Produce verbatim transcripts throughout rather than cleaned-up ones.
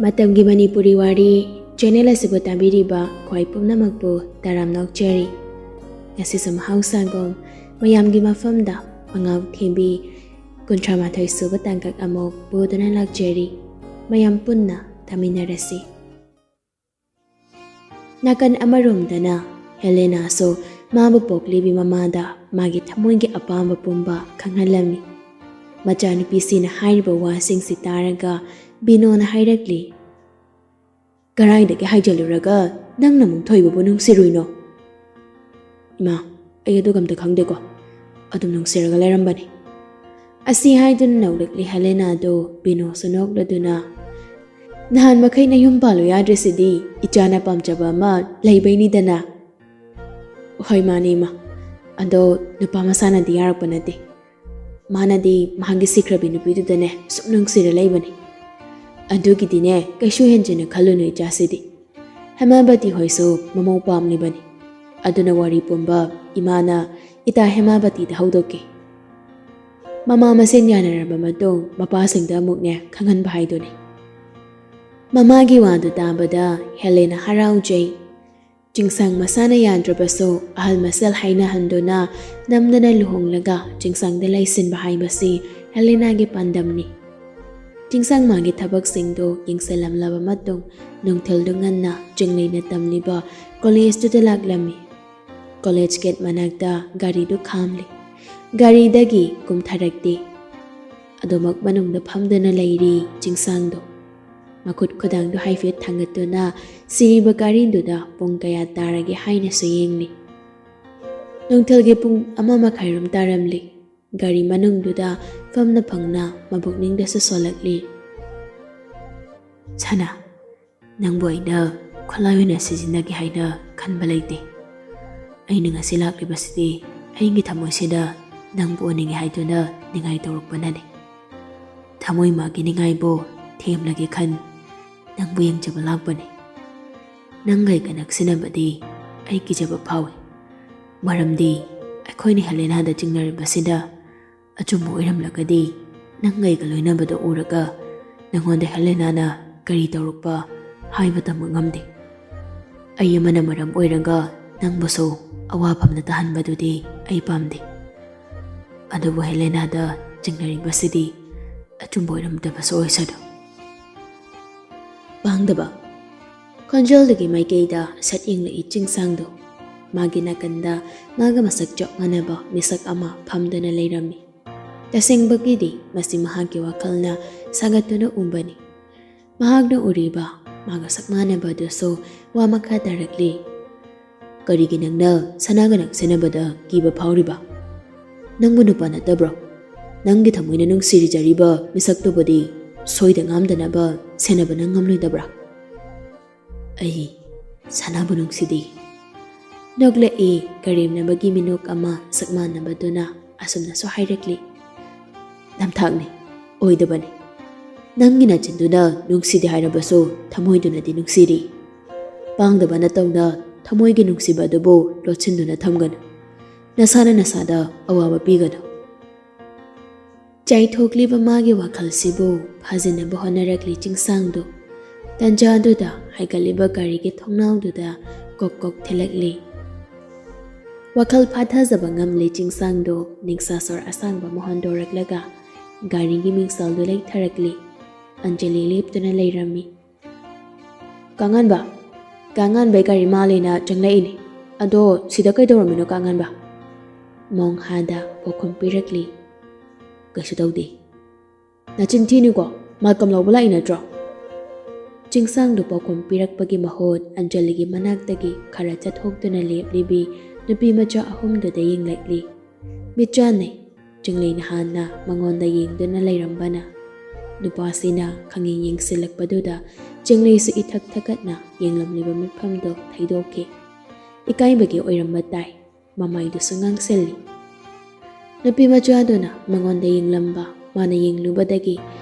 ꯃꯇꯝꯒꯤ ꯃꯅꯤꯄꯨꯔꯤ ꯋꯥꯔꯤ ꯆꯦꯅꯦꯜ ꯑꯁꯤꯕꯨ ꯇꯥꯕꯤꯔꯤꯕ ꯈ꯭ꯋꯥꯏ ꯄꯨꯝꯅꯃꯛꯄꯨ ꯇꯔꯥꯝꯅ ꯑꯣꯛꯆꯔꯤ꯫ ꯉꯁꯤꯁꯨ ꯃꯍꯧꯁꯥꯒꯨꯝ ꯃꯌꯥꯝꯒꯤ ꯃꯐꯝꯗ ꯃꯉꯥꯎ ꯊꯦꯝꯕꯤ ꯀꯨꯟꯊ꯭ꯔꯥ ꯃꯥꯊꯣꯏ ꯁꯨꯕ ꯇꯥꯡꯀꯛ ꯑꯃꯨꯛ ꯄꯨꯗꯨꯅ ꯂꯥꯛꯆꯔꯤ꯫ ꯃꯌꯥꯝ ꯄꯨꯟꯅ ꯇꯥꯃꯤꯟꯅꯔꯁꯤ꯫ ꯅꯥꯀꯟ ꯑꯃꯔꯣꯝꯗꯅ ꯍꯦꯂꯦꯅꯥꯁꯨ ꯃꯥꯕꯨ ꯄꯣꯛꯂꯤꯕꯤ ꯃꯃꯥꯗ ꯃꯥꯒꯤ ꯊꯃꯣꯏꯒꯤ ꯑꯄꯥꯝꯕ ꯄꯨꯝꯕ ꯈꯪꯍꯜꯂꯝꯃꯤ꯫ ꯃꯆꯥꯅꯨꯄꯤꯁꯤꯅ ꯍꯥꯏꯔꯤꯕ ꯋꯥꯁꯤꯡꯁꯤ ꯇꯥꯔꯒ ꯕꯤꯅꯣꯅ ꯍꯥꯏꯔꯛꯂꯤ, "ꯀꯔꯥꯏꯗꯒꯤ ꯍꯥꯏꯖꯤꯜꯂꯨꯔꯒ ꯅꯪꯅ ꯑꯃꯨꯛ ꯊꯣꯏꯕꯕꯨ ꯅꯨꯡꯁꯤꯔꯨꯏꯅꯣ?" "ꯏꯃꯥ, ꯑꯩ ꯑꯗꯨꯒ ꯑꯝꯇ ꯈꯪꯗꯦꯀꯣ, ꯑꯗꯨꯝ ꯅꯨꯡꯁꯤꯔꯒ ꯂꯩꯔꯝꯕꯅꯤ꯫" ꯑꯁꯤ ꯍꯥꯏꯗꯨꯅ ꯅꯣꯛꯂꯛꯂꯤ ꯍꯦꯂꯦꯅꯥꯗꯨ꯫ ꯕꯤꯅꯣꯁꯨ ꯅꯣꯛꯂꯗꯨꯅ, "ꯅꯍꯥꯟ ꯃꯈꯩ ꯅꯌꯨꯝ ꯄꯥꯜꯂꯨ ꯌꯥꯗ꯭ꯔꯤꯁꯤꯗꯤ ꯏꯆꯥꯅ ꯄꯥꯝꯖꯕ ꯑꯃ ꯂꯩꯕꯩꯅꯤꯗꯅ꯫" "ꯍꯣꯏ, ꯃꯥꯅꯦ, ꯏꯃꯥ꯫ ꯑꯗꯣ ꯅꯨꯄꯥ ꯃꯁꯥꯅꯗꯤ ꯌꯥꯔꯛꯄ ꯅꯠꯇꯦ꯫ ꯃꯥꯅꯗꯤ ꯃꯍꯥꯛꯀꯤ ꯁꯤꯈ꯭ꯔꯕꯤ ꯅꯨꯄꯤꯗꯨꯗꯅꯦ ꯁꯨꯝ ꯅꯨꯡꯁꯤꯔ ꯂꯩꯕꯅꯤ꯫ ꯑꯗꯨꯒꯤꯗꯤꯅꯦ ꯀꯩꯁꯨ ꯍꯦꯟꯖꯤꯟꯅ ꯈꯜꯂꯨꯅꯨ ꯏꯆꯥꯁꯤꯗꯤ꯫ ꯍꯦꯃꯥꯕꯇꯤ ꯍꯣꯏꯁꯨ ꯃꯃꯧ ꯄꯥꯝꯂꯤꯕꯅꯤ꯫ ꯑꯗꯨꯅ ꯋꯥꯔꯤ ꯄꯨꯝꯕ ꯏꯃꯥꯅ ꯏꯇꯥ ꯍꯦꯃꯥꯕꯇꯤꯗ ꯍꯧꯗꯣꯛꯀꯦ꯫" ꯃꯃꯥ ꯃꯁꯦꯟ ꯌꯥꯅꯔꯕ ꯃꯇꯨꯡ ꯃꯄꯥꯁꯤꯡꯗ ꯑꯃꯨꯛꯅꯦ ꯈꯪꯍꯟꯕ ꯍꯥꯏꯗꯨꯅꯤ꯫ ꯃꯃꯥꯒꯤ ꯋꯥꯗꯨ ꯇꯥꯕꯗ ꯍꯦꯂꯦꯅꯥ ꯍꯔꯥꯎꯖꯩ꯫ ꯆꯤꯡꯁꯥꯡ ꯃꯁꯥꯅ ꯌꯥꯗ꯭ꯔꯕꯁꯨ ꯑꯍꯜ ꯃꯁꯦꯜ ꯍꯥꯏꯅꯍꯟꯗꯨꯅ ꯅꯝꯗꯅ ꯂꯨꯍꯣꯡꯂꯒ ꯆꯤꯡꯁꯥꯡꯗ ꯂꯩꯁꯤꯟꯕ ꯍꯥꯏꯕꯁꯤ ꯍꯦꯂꯦꯅꯥꯒꯤ ꯄꯥꯟꯗꯝꯅꯤ꯫ ꯆꯤꯡꯁꯥꯡ ꯃꯥꯒꯤ ꯊꯕꯛꯁꯤꯡꯗꯨ ꯌꯦꯡꯁꯤꯜꯂꯝꯂꯕ ꯃꯇꯨꯡ ꯅꯨꯡꯊꯤꯜꯗꯨ ꯉꯟꯅ ꯆꯤꯡꯂꯩꯅ ꯇꯝꯂꯤꯕ ꯀꯣꯂꯦꯖꯇꯨꯗ ꯂꯥꯛꯂꯝꯃꯤ꯫ ꯀꯣꯂꯦꯖ ꯒꯦꯠ ꯃꯅꯥꯛꯇ ꯒꯥꯔꯤꯗꯨ ꯈꯥꯝꯂꯤ꯫ ꯒꯥꯔꯤꯗꯒꯤ ꯀꯨꯝꯊꯔꯛꯇꯦ꯫ ꯑꯗꯨꯃꯛ ꯃꯅꯨꯡꯗ ꯐꯝꯗꯨꯅ ꯂꯩꯔꯤ ꯆꯤꯡꯁꯥꯡꯗꯣ꯫ ꯃꯈꯨꯠ ꯈꯨꯗꯥꯡꯗꯨ ꯍꯥꯏꯐꯦꯠ ꯊꯥꯡꯒꯠꯇꯨꯅ ꯁꯤꯔꯤꯕ ꯒꯥꯔꯤꯗꯨꯗ ꯄꯨꯡ ꯀꯌꯥ ꯇꯥꯔꯒꯦ ꯍꯥꯏꯅꯁꯨ ꯌꯦꯡꯂꯤ꯫ ꯅꯨꯡꯊꯤꯜꯒꯤ ꯄꯨꯡ ꯑꯃ ꯃꯈꯥꯏꯔꯣꯝ ꯇꯥꯔꯝꯂꯤ꯫ ꯒꯥꯔꯤ ꯃꯅꯨꯡꯗꯨꯗ ꯐꯝꯅ ꯐꯝꯅ ꯃꯕꯨꯛꯅꯤꯡꯗꯁꯨ ꯁꯣꯜꯂꯛꯂꯤ꯫ "ꯁꯅꯥ, ꯅꯪꯕꯨ ꯑꯩꯅ ꯈꯨꯠꯂꯥꯏ ꯑꯣꯏꯅ ꯁꯤꯖꯤꯟꯅꯒꯦ ꯍꯥꯏꯅ ꯈꯟꯕ ꯂꯩꯇꯦ꯫ ꯑꯩꯅ ꯉꯁꯤ ꯂꯥꯛꯂꯤꯕꯁꯤꯗꯤ ꯑꯩꯒꯤ ꯊꯃꯣꯏꯁꯤꯗ ꯅꯪꯕꯨ ꯎꯅꯤꯡꯉꯦ ꯍꯥꯏꯗꯨꯅ ꯅꯤꯡꯉꯥꯏ ꯇꯧꯔꯛꯄꯅꯅꯤ꯫ ꯊꯃꯣꯏ ꯃꯥꯒꯤ ꯅꯤꯡꯉꯥꯏꯕꯨ ꯊꯦꯝꯂꯒꯦ ꯈꯟ ꯅꯪꯕꯨ ꯌꯦꯡꯖꯕ ꯂꯥꯛꯄꯅꯤ꯫ ꯅꯪꯒ ꯑꯩꯒ ꯅꯛꯁꯤꯟꯅꯕꯗꯤ ꯑꯩ ꯀꯤꯖꯕ ꯐꯥꯎꯏ꯫ ꯃꯔꯝꯗꯤ ꯑꯩꯈꯣꯏꯅ ꯍꯦꯂꯦꯅꯥꯗ ꯆꯤꯡꯅꯔꯤꯕꯁꯤꯗ ꯑꯆꯨꯝꯕ ꯑꯣꯏꯔꯝꯂꯒꯗꯤ ꯅꯪꯒ ꯑꯩꯒ ꯂꯣꯏꯅꯕꯗ ꯎꯔꯒ ꯅꯪꯉꯣꯟꯗ ꯍꯦꯂꯦꯅꯥꯅ ꯀꯔꯤ ꯇꯧꯔꯛꯄ ꯍꯥꯏꯕ ꯇꯝꯕ ꯉꯝꯗꯦ꯫ ꯑꯩ ꯑꯃꯅ ꯃꯔꯝ ꯑꯣꯏꯔꯒ ꯅꯪꯕꯨꯁꯨ ꯑꯋꯥꯐꯝꯗ ꯇꯥꯍꯟꯕꯗꯨꯗꯤ ꯑꯩ ꯄꯥꯝꯗꯦ꯫ ꯑꯗꯨꯕꯨ ꯍꯦꯂꯦꯅꯥꯗ ꯆꯤꯡꯅꯔꯤꯕꯁꯤꯗꯤ ꯑꯆꯨꯝꯕ ꯑꯣꯏꯔꯝꯗꯕꯁꯨ ꯑꯣꯏꯁꯅꯨ꯫ ꯄꯥꯡꯗꯕ ꯈꯣꯟꯖꯦꯜꯗꯨꯒꯤ ꯃꯥꯏꯀꯩꯗ ꯁꯠ ꯌꯦꯡꯂꯛꯏ ꯆꯤꯡꯁꯥꯡꯗꯣ꯫ ꯃꯥꯒꯤ ꯅꯥꯀꯟꯗ ꯃꯥꯒ ꯃꯁꯛ ꯆꯞ ꯃꯥꯟꯅꯕ ꯃꯤꯁꯛ ꯑꯃ ꯐꯝꯗꯨꯅ ꯂꯩꯔꯝꯃꯤ꯫ ꯇꯁꯦꯡꯕꯒꯤꯗꯤ ꯃꯁꯤ ꯃꯍꯥꯛꯀꯤ ꯋꯥꯈꯜꯅ ꯁꯥꯒꯠꯇꯨꯅ ꯎꯕꯅꯤ꯫ ꯃꯍꯥꯛꯅ ꯎꯔꯤꯕ ꯃꯥꯒ ꯁꯛ ꯃꯥꯟꯅꯕꯗꯨꯁꯨ ꯋꯥ ꯃꯈꯥ ꯇꯥꯔꯛꯂꯤ꯫ "ꯀꯔꯤꯒꯤ ꯅꯪꯅ ꯁꯅꯥꯒ ꯅꯛꯁꯤꯟꯅꯕꯗ ꯀꯤꯕ ꯐꯥꯎꯔꯤꯕ? ꯅꯪꯕꯨ ꯅꯨꯄꯥ ꯅꯠꯇꯕ꯭ꯔꯣ? ꯅꯪꯒꯤ ꯊꯃꯣꯏꯅ ꯅꯨꯡꯁꯤꯔꯤꯖꯔꯤꯕ ꯃꯤꯁꯛꯇꯨꯕꯨꯗꯤ ꯁꯣꯏꯗ ꯉꯥꯝꯗꯅꯕ ꯁꯦꯟꯅꯕ ꯅꯪ ꯉꯝꯂꯣꯏꯗꯕ꯭ꯔꯥ?" "ꯑꯩ ꯁꯅꯥꯕꯨ ꯅꯨꯡꯁꯤꯗꯦ꯫" ꯅꯣꯛꯂꯛꯏ ꯀꯔꯦꯝꯅꯕꯒꯤ ꯃꯤꯅꯣꯛ ꯑꯃ ꯁꯛ ꯃꯥꯟꯅꯕꯗꯨꯅ ꯑꯁꯨꯝꯅꯁꯨ ꯍꯥꯏꯔꯛꯂꯤ꯫ "ꯅꯝꯊꯥꯛꯅꯤ, ꯑꯣꯏꯗꯕꯅꯤ꯫ ꯅꯪꯒꯤ ꯅꯆꯤꯟꯗꯨꯅ ꯅꯨꯡꯁꯤꯗꯦ ꯍꯥꯏꯔꯕꯁꯨ ꯊꯃꯣꯏꯗꯨꯅꯗꯤ ꯅꯨꯡꯁꯤꯔꯤ꯫ ꯄꯥꯡꯗꯕ ꯅꯇꯧꯅ ꯊꯃꯣꯏꯒꯤ ꯅꯨꯡꯁꯤꯕ ꯑꯗꯨꯕꯨ ꯂꯣꯠꯁꯤꯟꯗꯨꯅ ꯊꯝꯒꯅꯨ꯫ ꯅꯁꯥꯅ ꯅꯁꯥꯗ ꯑꯋꯥꯕ ꯄꯤꯒꯅꯨ꯫" ꯆꯥꯏꯊꯣꯛꯂꯤꯕ ꯃꯥꯒꯤ ꯋꯥꯈꯜꯁꯤꯕꯨ ꯐꯥꯖꯤꯟꯅꯕ ꯍꯣꯠꯅꯔꯛꯂꯤ ꯆꯤꯡꯁꯥꯡꯗꯨ꯫ ꯇꯟꯖꯥꯗꯨꯗ ꯍꯥꯏꯒꯠꯂꯤꯕ ꯒꯥꯔꯤꯒꯤ ꯊꯣꯡꯅꯥꯎꯗꯨꯗ ꯀꯣꯛ ꯀꯣꯛ ꯊꯤꯜꯂꯛꯂꯤ꯫ ꯋꯥꯈꯜ ꯐꯥꯊꯖꯕ ꯉꯝꯂꯤ ꯆꯤꯡꯁꯥꯡꯗꯨ ꯅꯤꯡꯁꯥ ꯁꯣꯔ ꯑꯁꯥꯡꯕ ꯑꯃ ꯍꯣꯟꯗꯣꯔꯛꯂꯒ ꯒꯥꯔꯤꯒꯤ ꯃꯤꯡꯁꯦꯜꯗꯨ ꯂꯩꯊꯔꯛꯂꯤ꯫ ꯑꯟꯖꯂꯤ ꯂꯦꯞꯇꯨꯅ ꯂꯩꯔꯝꯃꯤ꯫ "ꯀꯥꯉꯥꯟꯕ, ꯀꯥꯉꯥꯟꯕꯩ ꯒꯥꯔꯤ ꯃꯥꯜꯂꯦꯅ ꯆꯪꯂꯛꯏꯅꯦ꯫ ꯑꯗꯣ ꯁꯤꯗ ꯀꯩꯗꯧꯔꯝꯃꯤꯅꯣ ꯀꯥꯉꯥꯟꯕ?" ꯃꯣꯡꯍꯥꯗ ꯄꯥꯎꯈꯨꯝ ꯄꯤꯔꯛꯂꯤ꯫ "ꯀꯩꯁꯨ ꯇꯧꯗꯦ꯫" "ꯅꯆꯤꯟ ꯊꯤꯅꯨꯀꯣ, ꯃꯥꯜꯀꯝ ꯂꯧꯕ ꯂꯥꯛꯏ ꯅꯠꯇ꯭ꯔꯣ?" ꯆꯤꯡꯁꯥꯡꯗꯨ ꯄꯥꯎꯈꯨꯝ ꯄꯤꯔꯛꯄꯒꯤ ꯃꯍꯨꯠ ꯑꯟꯖꯂꯤꯒꯤ ꯃꯅꯥꯛꯇꯒꯤ ꯈꯔ ꯆꯠꯊꯣꯛꯇꯨꯅ ꯂꯦꯞꯂꯤꯕꯤ ꯅꯨꯄꯤ ꯃꯆꯥ ꯑꯍꯨꯝꯗꯨꯗ ꯌꯦꯡꯂꯛꯂꯤ꯫ ꯃꯤꯠꯆꯥꯟꯅꯩ꯫ ꯆꯤꯡꯂꯩꯅ ꯍꯥꯟꯅ ꯃꯉꯣꯟꯗ ꯌꯦꯡꯗꯨꯅ ꯂꯩꯔꯝꯕꯅ꯫ ꯅꯨꯄꯥꯁꯤꯅ ꯈꯪꯌꯦꯡ ꯌꯦꯡꯁꯤꯜꯂꯛꯄꯗꯨꯗ ꯆꯤꯡꯂꯩꯁꯨ ꯏꯊꯛ ꯊꯛꯀꯠꯅ ꯌꯦꯡꯂꯝꯂꯤꯕ ꯃꯤꯠꯐꯝꯗꯨ ꯊꯩꯗꯣꯛꯈꯤ꯫ ꯏꯀꯥꯏꯕꯒꯤ ꯑꯣꯏꯔꯝꯕ ꯇꯥꯏ꯫ ꯃꯃꯥꯏꯗꯨꯁꯨ ꯉꯥꯡꯁꯤꯜꯂꯤ꯫ ꯅꯨꯄꯤ ꯃꯆꯥꯗꯨꯅ ꯃꯉꯣꯟꯗ ꯌꯦꯡꯂꯝꯕ, ꯃꯥꯅ ꯌꯦꯡꯂꯨꯕꯗꯒꯤ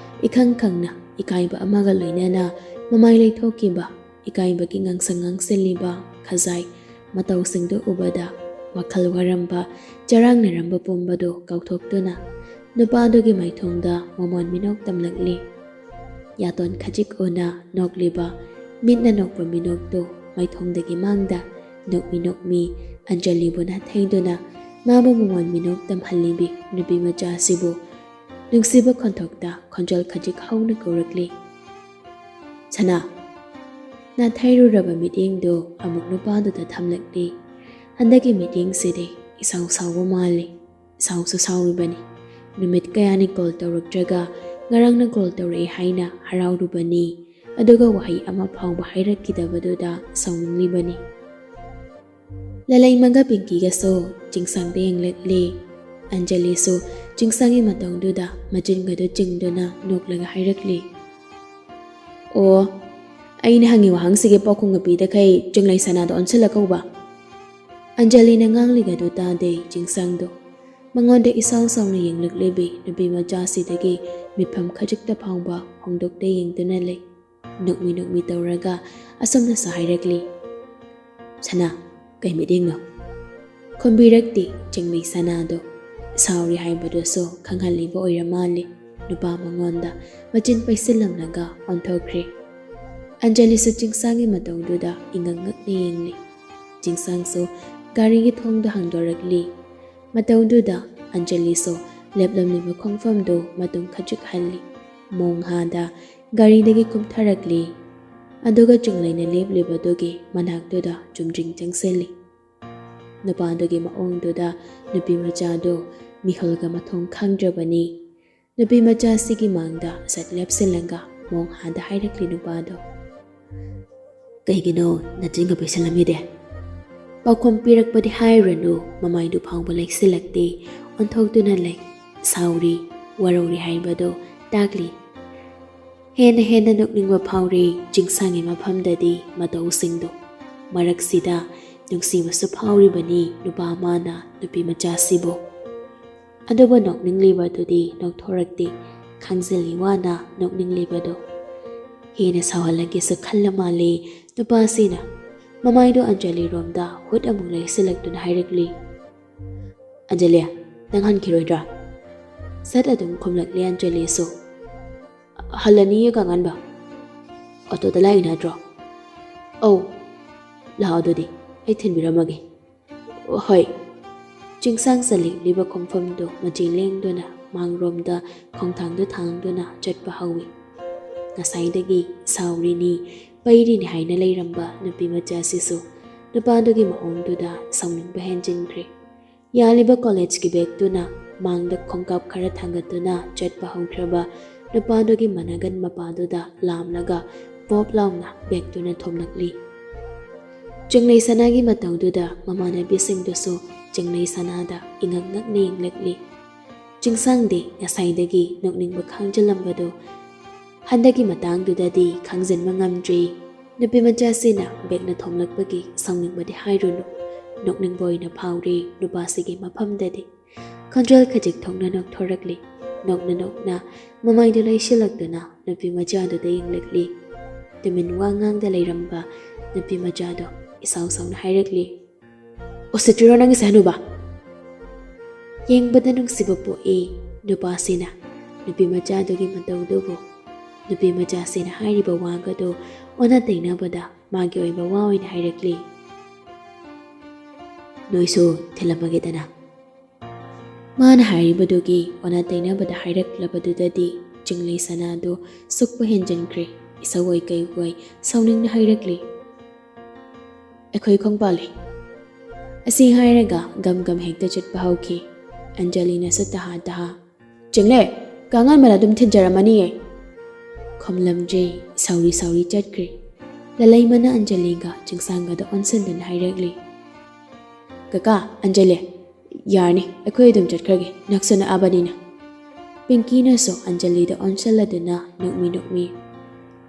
ꯏꯈꯪ ꯈꯪꯅ ꯏꯀꯥꯏꯕ ꯑꯃꯒ ꯂꯣꯏꯅꯅ ꯃꯃꯥꯏ ꯂꯩꯊꯣꯛꯈꯤꯕ, ꯏꯀꯥꯏꯕꯒꯤ ꯉꯥꯡꯁꯪ ꯉꯥꯡꯁꯤꯜꯂꯤꯕ ꯈꯖꯥꯏ ꯃꯇꯧꯁꯤꯡꯗꯨ ꯎꯕꯗ ꯋꯥꯈꯜ ꯋꯥꯔꯝꯕ, ꯆꯔꯥꯡꯅꯔꯝꯕ ꯄꯨꯝꯕꯗꯨ ꯀꯥꯎꯊꯣꯛꯇꯨꯅ ꯅꯨꯄꯥꯗꯨꯒꯤ ꯃꯥꯏꯊꯣꯡꯗ ꯃꯃꯣꯟ ꯃꯤꯅꯣꯛ ꯇꯝꯂꯛꯂꯤ꯫ ꯌꯥꯇꯣꯟ ꯈꯖꯤꯛ ꯎꯅ ꯅꯣꯛꯂꯤꯕ, ꯃꯤꯠꯅ ꯅꯣꯛꯄ ꯃꯤꯅꯣꯛꯇꯨ ꯃꯥꯏꯊꯣꯡꯗꯒꯤ ꯃꯥꯡꯗ ꯅꯣꯛꯃꯤ ꯅꯣꯛꯃꯤ ꯑꯟꯖꯂꯤꯕꯨ ꯅꯥꯊꯩꯗꯨꯅ ꯃꯥꯕꯨ ꯃꯉꯣꯟ ꯃꯤꯅꯣꯛ ꯇꯝꯍꯜꯂꯤꯕꯤ ꯅꯨꯄꯤ ꯃꯆꯥ ꯑꯁꯤꯕꯨ ꯅꯨꯡꯁꯤꯕ ꯈꯣꯟꯊꯣꯛꯇ ꯈꯣꯟꯖꯦꯜ ꯈꯖꯤꯛ ꯍꯧꯅ ꯀꯧꯔꯛꯂꯤ, "ꯁꯅꯥ!" ꯅꯥꯊꯩꯔꯨꯔꯕ ꯃꯤꯠꯌꯦꯡꯗꯨ ꯑꯃꯨꯛ ꯅꯨꯄꯥꯗꯨꯗ ꯊꯝꯂꯛꯂꯤ꯫ ꯍꯟꯗꯛꯀꯤ ꯃꯤꯠꯌꯦꯡꯁꯤꯗꯤ ꯏꯁꯥꯎ ꯁꯥꯎꯕ ꯃꯥꯜꯂꯤ꯫ ꯏꯁꯥꯎꯁꯨ ꯁꯥꯎꯔꯤꯕꯅꯤ꯫ ꯅꯨꯃꯤꯠ ꯀꯌꯥꯅꯤ ꯀꯣꯜ ꯇꯧꯔꯛꯇ꯭ꯔꯒ ꯉꯔꯥꯡꯅ ꯀꯣꯜ ꯇꯧꯔꯛꯏ ꯍꯥꯏꯅ ꯍꯔꯥꯎꯔꯨꯕꯅꯤ꯫ ꯑꯗꯨꯒ ꯋꯥꯍꯩ ꯑꯃ ꯐꯥꯎꯕ ꯍꯥꯏꯔꯛꯈꯤꯗꯕꯗꯨꯗ ꯁꯥꯎꯅꯤꯡꯂꯤꯕꯅꯤ꯫ ꯂꯂꯩꯃꯒ ꯄꯤꯡꯀꯤꯒꯁꯨ ꯆꯤꯡꯁꯥꯡꯗ ꯌꯦꯡꯂꯛꯂꯤ꯫ ꯑꯟꯖꯂꯤꯁꯨ ꯆꯤꯡꯁꯥꯡꯒꯤ ꯃꯇꯧꯗꯨꯗ ꯃꯆꯤꯟꯒꯗꯨ ꯆꯤꯡꯗꯨꯅ ꯅꯣꯛꯂꯒ ꯍꯥꯏꯔꯛꯂꯤ, "ꯑꯣ, ꯑꯩꯅ ꯍꯪꯉꯤ ꯋꯥꯍꯪꯁꯤꯒꯤ ꯄꯥꯎꯈꯨꯝꯒ ꯄꯤꯗꯈꯩ ꯆꯤꯡꯂꯩ ꯁꯅꯥꯗ ꯑꯣꯟꯁꯤꯜꯂꯛꯀꯧꯕ?" ꯑꯟꯖꯂꯤꯅ ꯉꯥꯡꯂꯤꯒꯗꯨ ꯇꯥꯗꯦ ꯆꯤꯡꯁꯥꯡꯗꯣ꯫ ꯃꯉꯣꯟꯗ ꯏꯁꯥꯎ ꯁꯥꯎꯅ ꯌꯦꯡꯂꯛꯂꯤꯕꯤ ꯅꯨꯄꯤ ꯃꯆꯥꯁꯤꯗꯒꯤ ꯃꯤꯠꯐꯝ ꯈꯖꯤꯛꯇ ꯐꯥꯎꯕ ꯍꯣꯡꯗꯣꯛꯇ ꯌꯦꯡꯗꯨꯅ ꯂꯩ꯫ ꯅꯣꯛꯃꯤ ꯅꯣꯛꯃꯤ ꯇꯧꯔꯒ ꯑꯁꯨꯝꯅꯁꯨ ꯍꯥꯏꯔꯛꯂꯤ, "ꯁꯅꯥ, ꯀꯩ ꯃꯤꯠꯌꯦꯡꯅꯣ?" ꯈꯨꯝꯕꯤꯔꯛꯇꯦ ꯆꯤꯡꯃꯩ ꯁꯅꯥꯗꯣ꯫ ꯁꯥꯎꯔꯤ ꯍꯥꯏꯕꯗꯨꯁꯨ ꯈꯪꯍꯜꯂꯤꯕ ꯑꯣꯏꯔ ꯃꯥꯜꯂꯦ꯫ ꯅꯨꯄꯥ ꯃꯉꯣꯟꯗ ꯃꯆꯤꯟ ꯄꯩꯁꯤꯜꯂꯝꯂꯒ ꯑꯣꯟꯊꯣꯛꯈ꯭ꯔꯦ꯫ ꯑꯟꯖꯂꯤꯁꯨ ꯆꯤꯡꯁꯥꯡꯒꯤ ꯃꯇꯧꯗꯨꯗ ꯏꯉꯛ ꯉꯛꯅ ꯌꯦꯡꯂꯤ꯫ ꯆꯤꯡꯁꯥꯡꯁꯨ ꯒꯥꯔꯤꯒꯤ ꯊꯣꯡꯗꯣ ꯍꯥꯡꯗꯣꯔꯛꯂꯤ꯫ ꯃꯇꯧꯗꯨꯗ ꯑꯟꯖꯂꯤꯁꯨ ꯂꯦꯞꯂꯝꯂꯤꯕ ꯈꯣꯡꯐꯝꯗꯨ ꯃꯇꯨꯡ ꯈꯖꯤꯛ ꯍꯜꯂꯤ꯫ ꯃꯣꯡꯍꯥꯗ ꯒꯥꯔꯤꯗꯒꯤ ꯀꯨꯝꯊꯔꯛꯂꯤ꯫ ꯑꯗꯨꯒ ꯆꯤꯡꯂꯩꯅ ꯂꯦꯞꯂꯤꯕꯗꯨꯒꯤ ꯃꯅꯥꯛꯇꯨꯗ ꯆꯨꯝꯗ꯭ꯔꯤꯡ ꯆꯪꯁꯤꯜꯂꯤ꯫ ꯅꯨꯄꯥꯗꯨꯒꯤ ꯃꯑꯣꯡꯗꯨꯗ ꯅꯨꯄꯤ ꯃꯆꯥꯗꯨ ꯃꯤꯍꯨꯜꯒ ꯃꯊꯣꯡ ꯈꯪꯗ꯭ꯔꯕꯅꯤ꯫ ꯅꯨꯄꯤ ꯃꯆꯥꯁꯤꯒꯤ ꯃꯥꯡꯗ ꯁꯠ ꯂꯦꯞꯁꯤꯜꯂꯒ ꯃꯣꯡꯍꯥꯗ ꯍꯥꯏꯔꯛꯂꯤ ꯅꯨꯄꯥꯗꯣ, "ꯀꯩꯒꯤꯅꯣ ꯅꯆꯤꯟꯒ ꯄꯩꯁꯜꯂꯝꯃꯤꯗꯦ?" ꯄꯥꯎꯈꯨꯝ ꯄꯤꯔꯛꯄꯗꯤ ꯍꯥꯏꯔꯨꯔꯅꯨ, ꯃꯃꯥꯏꯗꯨ ꯐꯥꯎꯕ ꯂꯩꯁꯤꯜꯂꯛꯇꯦ, ꯑꯣꯟꯊꯣꯛꯇꯨꯅ ꯂꯩ꯫ ꯁꯥꯎꯔꯤ, ꯋꯥꯔꯧꯔꯤ ꯍꯥꯏꯕꯗꯣ ꯇꯥꯛꯂꯤ꯫ ꯍꯦꯟꯅ ꯍꯦꯟꯅ ꯅꯣꯛꯅꯤꯡꯕ ꯐꯥꯎꯔꯤ ꯆꯤꯡꯁꯥꯡꯒꯤ ꯃꯐꯝꯗꯗꯤ ꯃꯇꯧꯁꯤꯡꯗꯣ꯫ ꯃꯔꯛꯁꯤꯗ ꯅꯨꯡꯁꯤꯕꯁꯨ ꯐꯥꯎꯔꯤꯕꯅꯤ ꯅꯨꯄꯥ ꯑꯃꯅ ꯅꯨꯄꯤ ꯃꯆꯥꯁꯤꯕꯨ꯫ ꯑꯗꯨꯕꯨ ꯅꯣꯛꯅꯤꯡꯂꯤꯕꯗꯨꯗꯤ ꯅꯣꯛꯊꯣꯔꯛꯇꯦ, ꯈꯥꯡꯖꯤꯜꯂꯤ ꯋꯥꯅ ꯅꯣꯛꯅꯤꯡꯂꯤꯕꯗꯣ꯫ ꯍꯦꯟꯅ ꯁꯥꯎꯍꯜꯂꯒꯦꯁꯨ ꯈꯜꯂ ꯃꯥꯜꯂꯦ ꯅꯨꯄꯥꯁꯤꯅ꯫ ꯃꯃꯥꯏꯗꯨ ꯑꯟꯖꯂꯤꯔꯣꯝꯗ ꯍꯨꯠ ꯑꯃꯨꯛ ꯂꯩꯁꯤꯜꯂꯛꯇꯨꯅ ꯍꯥꯏꯔꯛꯂꯤ, "ꯑꯟꯖꯂꯤ, ꯅꯪ ꯍꯟꯈꯤꯔꯣꯏꯗ꯭ꯔꯥ?" ꯁꯠ ꯑꯗꯨꯝ ꯈꯨꯝꯂꯛꯂꯦ ꯑꯟꯖꯂꯤꯁꯨ꯫ ꯍꯜꯂꯅꯤꯌꯦ ꯀꯥꯉꯥꯟꯕ꯫ ꯑꯣꯇꯣꯗ ꯂꯥꯛꯏ ꯅꯠꯇ꯭ꯔꯣ? ꯑꯧ꯫ ꯂꯥꯛꯑꯣ ꯑꯗꯨꯗꯤ, ꯑꯩ ꯊꯤꯟꯕꯤꯔꯝꯃꯒꯦ꯫ ꯍꯣꯏ꯫ ꯆꯤꯡꯁꯥꯡ ꯆꯠꯂꯤꯕ ꯈꯣꯡꯐꯝꯗꯨ ꯃꯆꯤ ꯂꯦꯡꯗꯨꯅ ꯃꯥꯡꯔꯣꯝꯗ ꯈꯣꯡꯊꯥꯡꯗꯨ ꯊꯥꯡꯗꯨꯅ ꯆꯠꯄ ꯍꯧꯏ꯫ ꯉꯁꯥꯏꯗꯒꯤ ꯁꯥꯎꯔꯤꯅꯤ, ꯄꯩꯔꯤꯅꯤ ꯍꯥꯏꯅ ꯂꯩꯔꯝꯕ ꯅꯨꯄꯤ ꯃꯆꯥꯁꯤꯁꯨ ꯅꯨꯄꯥꯗꯨꯒꯤ ꯃꯑꯣꯡꯗꯨꯗ ꯁꯥꯎꯅꯤꯡꯕ ꯍꯦꯟꯖꯤꯟꯈ꯭ꯔꯦ꯫ ꯌꯥꯜꯂꯤꯕ ꯀꯣꯂꯦꯖꯀꯤ ꯕꯦꯒꯇꯨꯅ ꯃꯥꯡꯗ ꯈꯣꯡꯀꯥꯞ ꯈꯔ ꯊꯥꯡꯒꯠꯇꯨꯅ ꯆꯠꯄ ꯍꯧꯈ꯭ꯔꯕ ꯅꯨꯄꯥꯗꯨꯒꯤ ꯃꯅꯥꯒꯟ ꯃꯄꯥꯗꯨꯗ ꯂꯥꯝꯂꯒ ꯄꯣꯞ ꯂꯥꯎꯅ ꯕꯦꯒꯇꯨꯅ ꯊꯣꯝꯂꯛꯂꯤ꯫ ꯆꯤꯡꯂꯩ ꯁꯅꯥꯒꯤ ꯃꯇꯧꯗꯨꯗ ꯃꯃꯥꯟꯅꯕꯤꯁꯤꯡꯗꯨꯁꯨ ꯆꯤꯡꯂꯩ ꯁꯅꯥꯗ ꯏꯉꯛ ꯉꯛꯅ ꯌꯦꯡꯂꯛꯂꯤ꯫ ꯆꯤꯡꯁꯥꯡꯗꯤ ꯉꯁꯥꯏꯗꯒꯤ ꯅꯣꯛꯅꯤꯡꯕ ꯈꯥꯡꯖꯤꯜꯂꯝꯕꯗꯨ ꯍꯟꯗꯛꯀꯤ ꯃꯇꯥꯡꯗꯨꯗꯗꯤ ꯈꯥꯡꯖꯤꯟꯕ ꯉꯝꯗ꯭ꯔꯤ꯫ ꯅꯨꯄꯤ ꯃꯆꯥꯁꯤꯅ ꯕꯦꯒꯅ ꯊꯣꯝꯂꯛꯄꯒꯤ ꯁꯥꯎꯅꯤꯡꯕꯗꯤ ꯍꯥꯏꯔꯨꯅꯨ, ꯅꯣꯛꯅꯤꯡꯕ ꯑꯣꯏꯅ ꯐꯥꯎꯔꯤ ꯅꯨꯄꯥꯁꯤꯒꯤ ꯃꯐꯝꯗꯗꯤ꯫ ꯈꯣꯟꯖꯦꯜ ꯈꯖꯤꯛ ꯊꯣꯛꯅ ꯅꯣꯛꯊꯣꯔꯛꯂꯤ꯫ ꯅꯣꯛꯅ ꯅꯣꯛꯅ ꯃꯃꯥꯏꯗꯨ ꯂꯩꯁꯤꯜꯂꯛꯇꯨꯅ ꯅꯨꯄꯤ ꯃꯆꯥꯗꯨꯗ ꯌꯦꯡꯂꯛꯂꯤ꯫ ꯇꯨꯃꯤꯟ ꯋꯥ ꯉꯥꯡꯗ ꯂꯩꯔꯝꯕ ꯅꯨꯄꯤ ꯃꯆꯥꯗꯣ ꯏꯁꯥꯎ ꯁꯥꯎꯅ ꯍꯥꯏꯔꯛꯂꯤ, "ꯎꯁꯤꯠꯇ꯭ꯔꯤꯔꯣ ꯅꯪꯒꯤꯁꯦ, ꯍꯅꯨꯕ?" ꯌꯦꯡꯕꯗ ꯅꯨꯡꯁꯤꯕ ꯄꯣꯛꯏ ꯅꯨꯄꯥꯁꯤꯅ ꯅꯨꯄꯤ ꯃꯆꯥꯗꯨꯒꯤ ꯃꯇꯧꯗꯨꯕꯨ꯫ ꯅꯨꯄꯤ ꯃꯆꯥꯁꯤꯅ ꯍꯥꯏꯔꯤꯕ ꯋꯥꯒꯗꯨ ꯑꯣꯟꯅ ꯇꯩꯅꯕꯗ ꯃꯥꯒꯤ ꯑꯣꯏꯕ ꯋꯥ ꯑꯣꯏꯅ ꯍꯥꯏꯔꯛꯂꯤ, "ꯅꯣꯏꯁꯨ ꯊꯤꯜꯂꯝꯃꯒꯦꯗꯅ?" ꯃꯥꯅ ꯍꯥꯏꯔꯤꯕꯗꯨꯒꯤ ꯑꯣꯟꯅ ꯇꯩꯅꯕꯗ ꯍꯥꯏꯔꯛꯂꯕꯗꯨꯗꯗꯤ ꯆꯤꯡꯂꯩ ꯁꯅꯥꯗꯨ ꯁꯨꯛꯄ ꯍꯦꯟꯖꯤꯟꯈ꯭ꯔꯦ꯫ ꯏꯁꯧ ꯑꯣꯏ ꯀꯩ ꯑꯣꯏ ꯁꯥꯎꯅꯤꯡꯅ ꯍꯥꯏꯔꯛꯂꯤ, "ꯑꯩꯈꯣꯏ ꯈꯣꯡꯄꯥꯜꯂꯤ꯫" ꯑꯁꯤ ꯍꯥꯏꯔꯒ ꯒꯝ ꯒꯝ ꯍꯦꯛꯇ ꯆꯠꯄ ꯍꯧꯈꯤ꯫ ꯑꯟꯖꯂꯤꯅꯁꯨ ꯇꯍꯥ ꯇꯍꯥ, "ꯆꯤꯡꯂꯦ, ꯀꯥꯉꯥꯟꯕꯅ ꯑꯗꯨꯝ ꯊꯤꯟꯖꯔꯝꯃꯅꯤꯌꯦ꯫" ꯈꯨꯝꯂꯝꯗ꯭ꯔꯦ, ꯁꯥꯎꯔꯤ ꯁꯥꯎꯔꯤ ꯆꯠꯈ꯭ꯔꯦ꯫ ꯂꯂꯩꯃꯅ ꯑꯟꯖꯂꯤꯒ ꯆꯤꯡꯁꯥꯡꯒꯗ ꯑꯣꯟꯁꯤꯟꯗꯨꯅ ꯍꯥꯏꯔꯛꯂꯤ, "ꯀꯀꯥ, ꯑꯟꯖꯂꯤ, ꯌꯥꯔꯅꯤ, ꯑꯩꯈꯣꯏ ꯑꯗꯨꯝ ꯆꯠꯈ꯭ꯔꯒꯦ, ꯅꯛꯁꯨ ꯅꯛꯑꯕꯅꯤꯅ꯫" ꯄꯤꯡꯀꯤꯅꯁꯨ ꯑꯟꯖꯂꯤꯗ ꯑꯣꯟꯁꯤꯜꯂꯗꯨꯅ ꯅꯣꯛꯃꯤ ꯅꯣꯛꯃꯤ,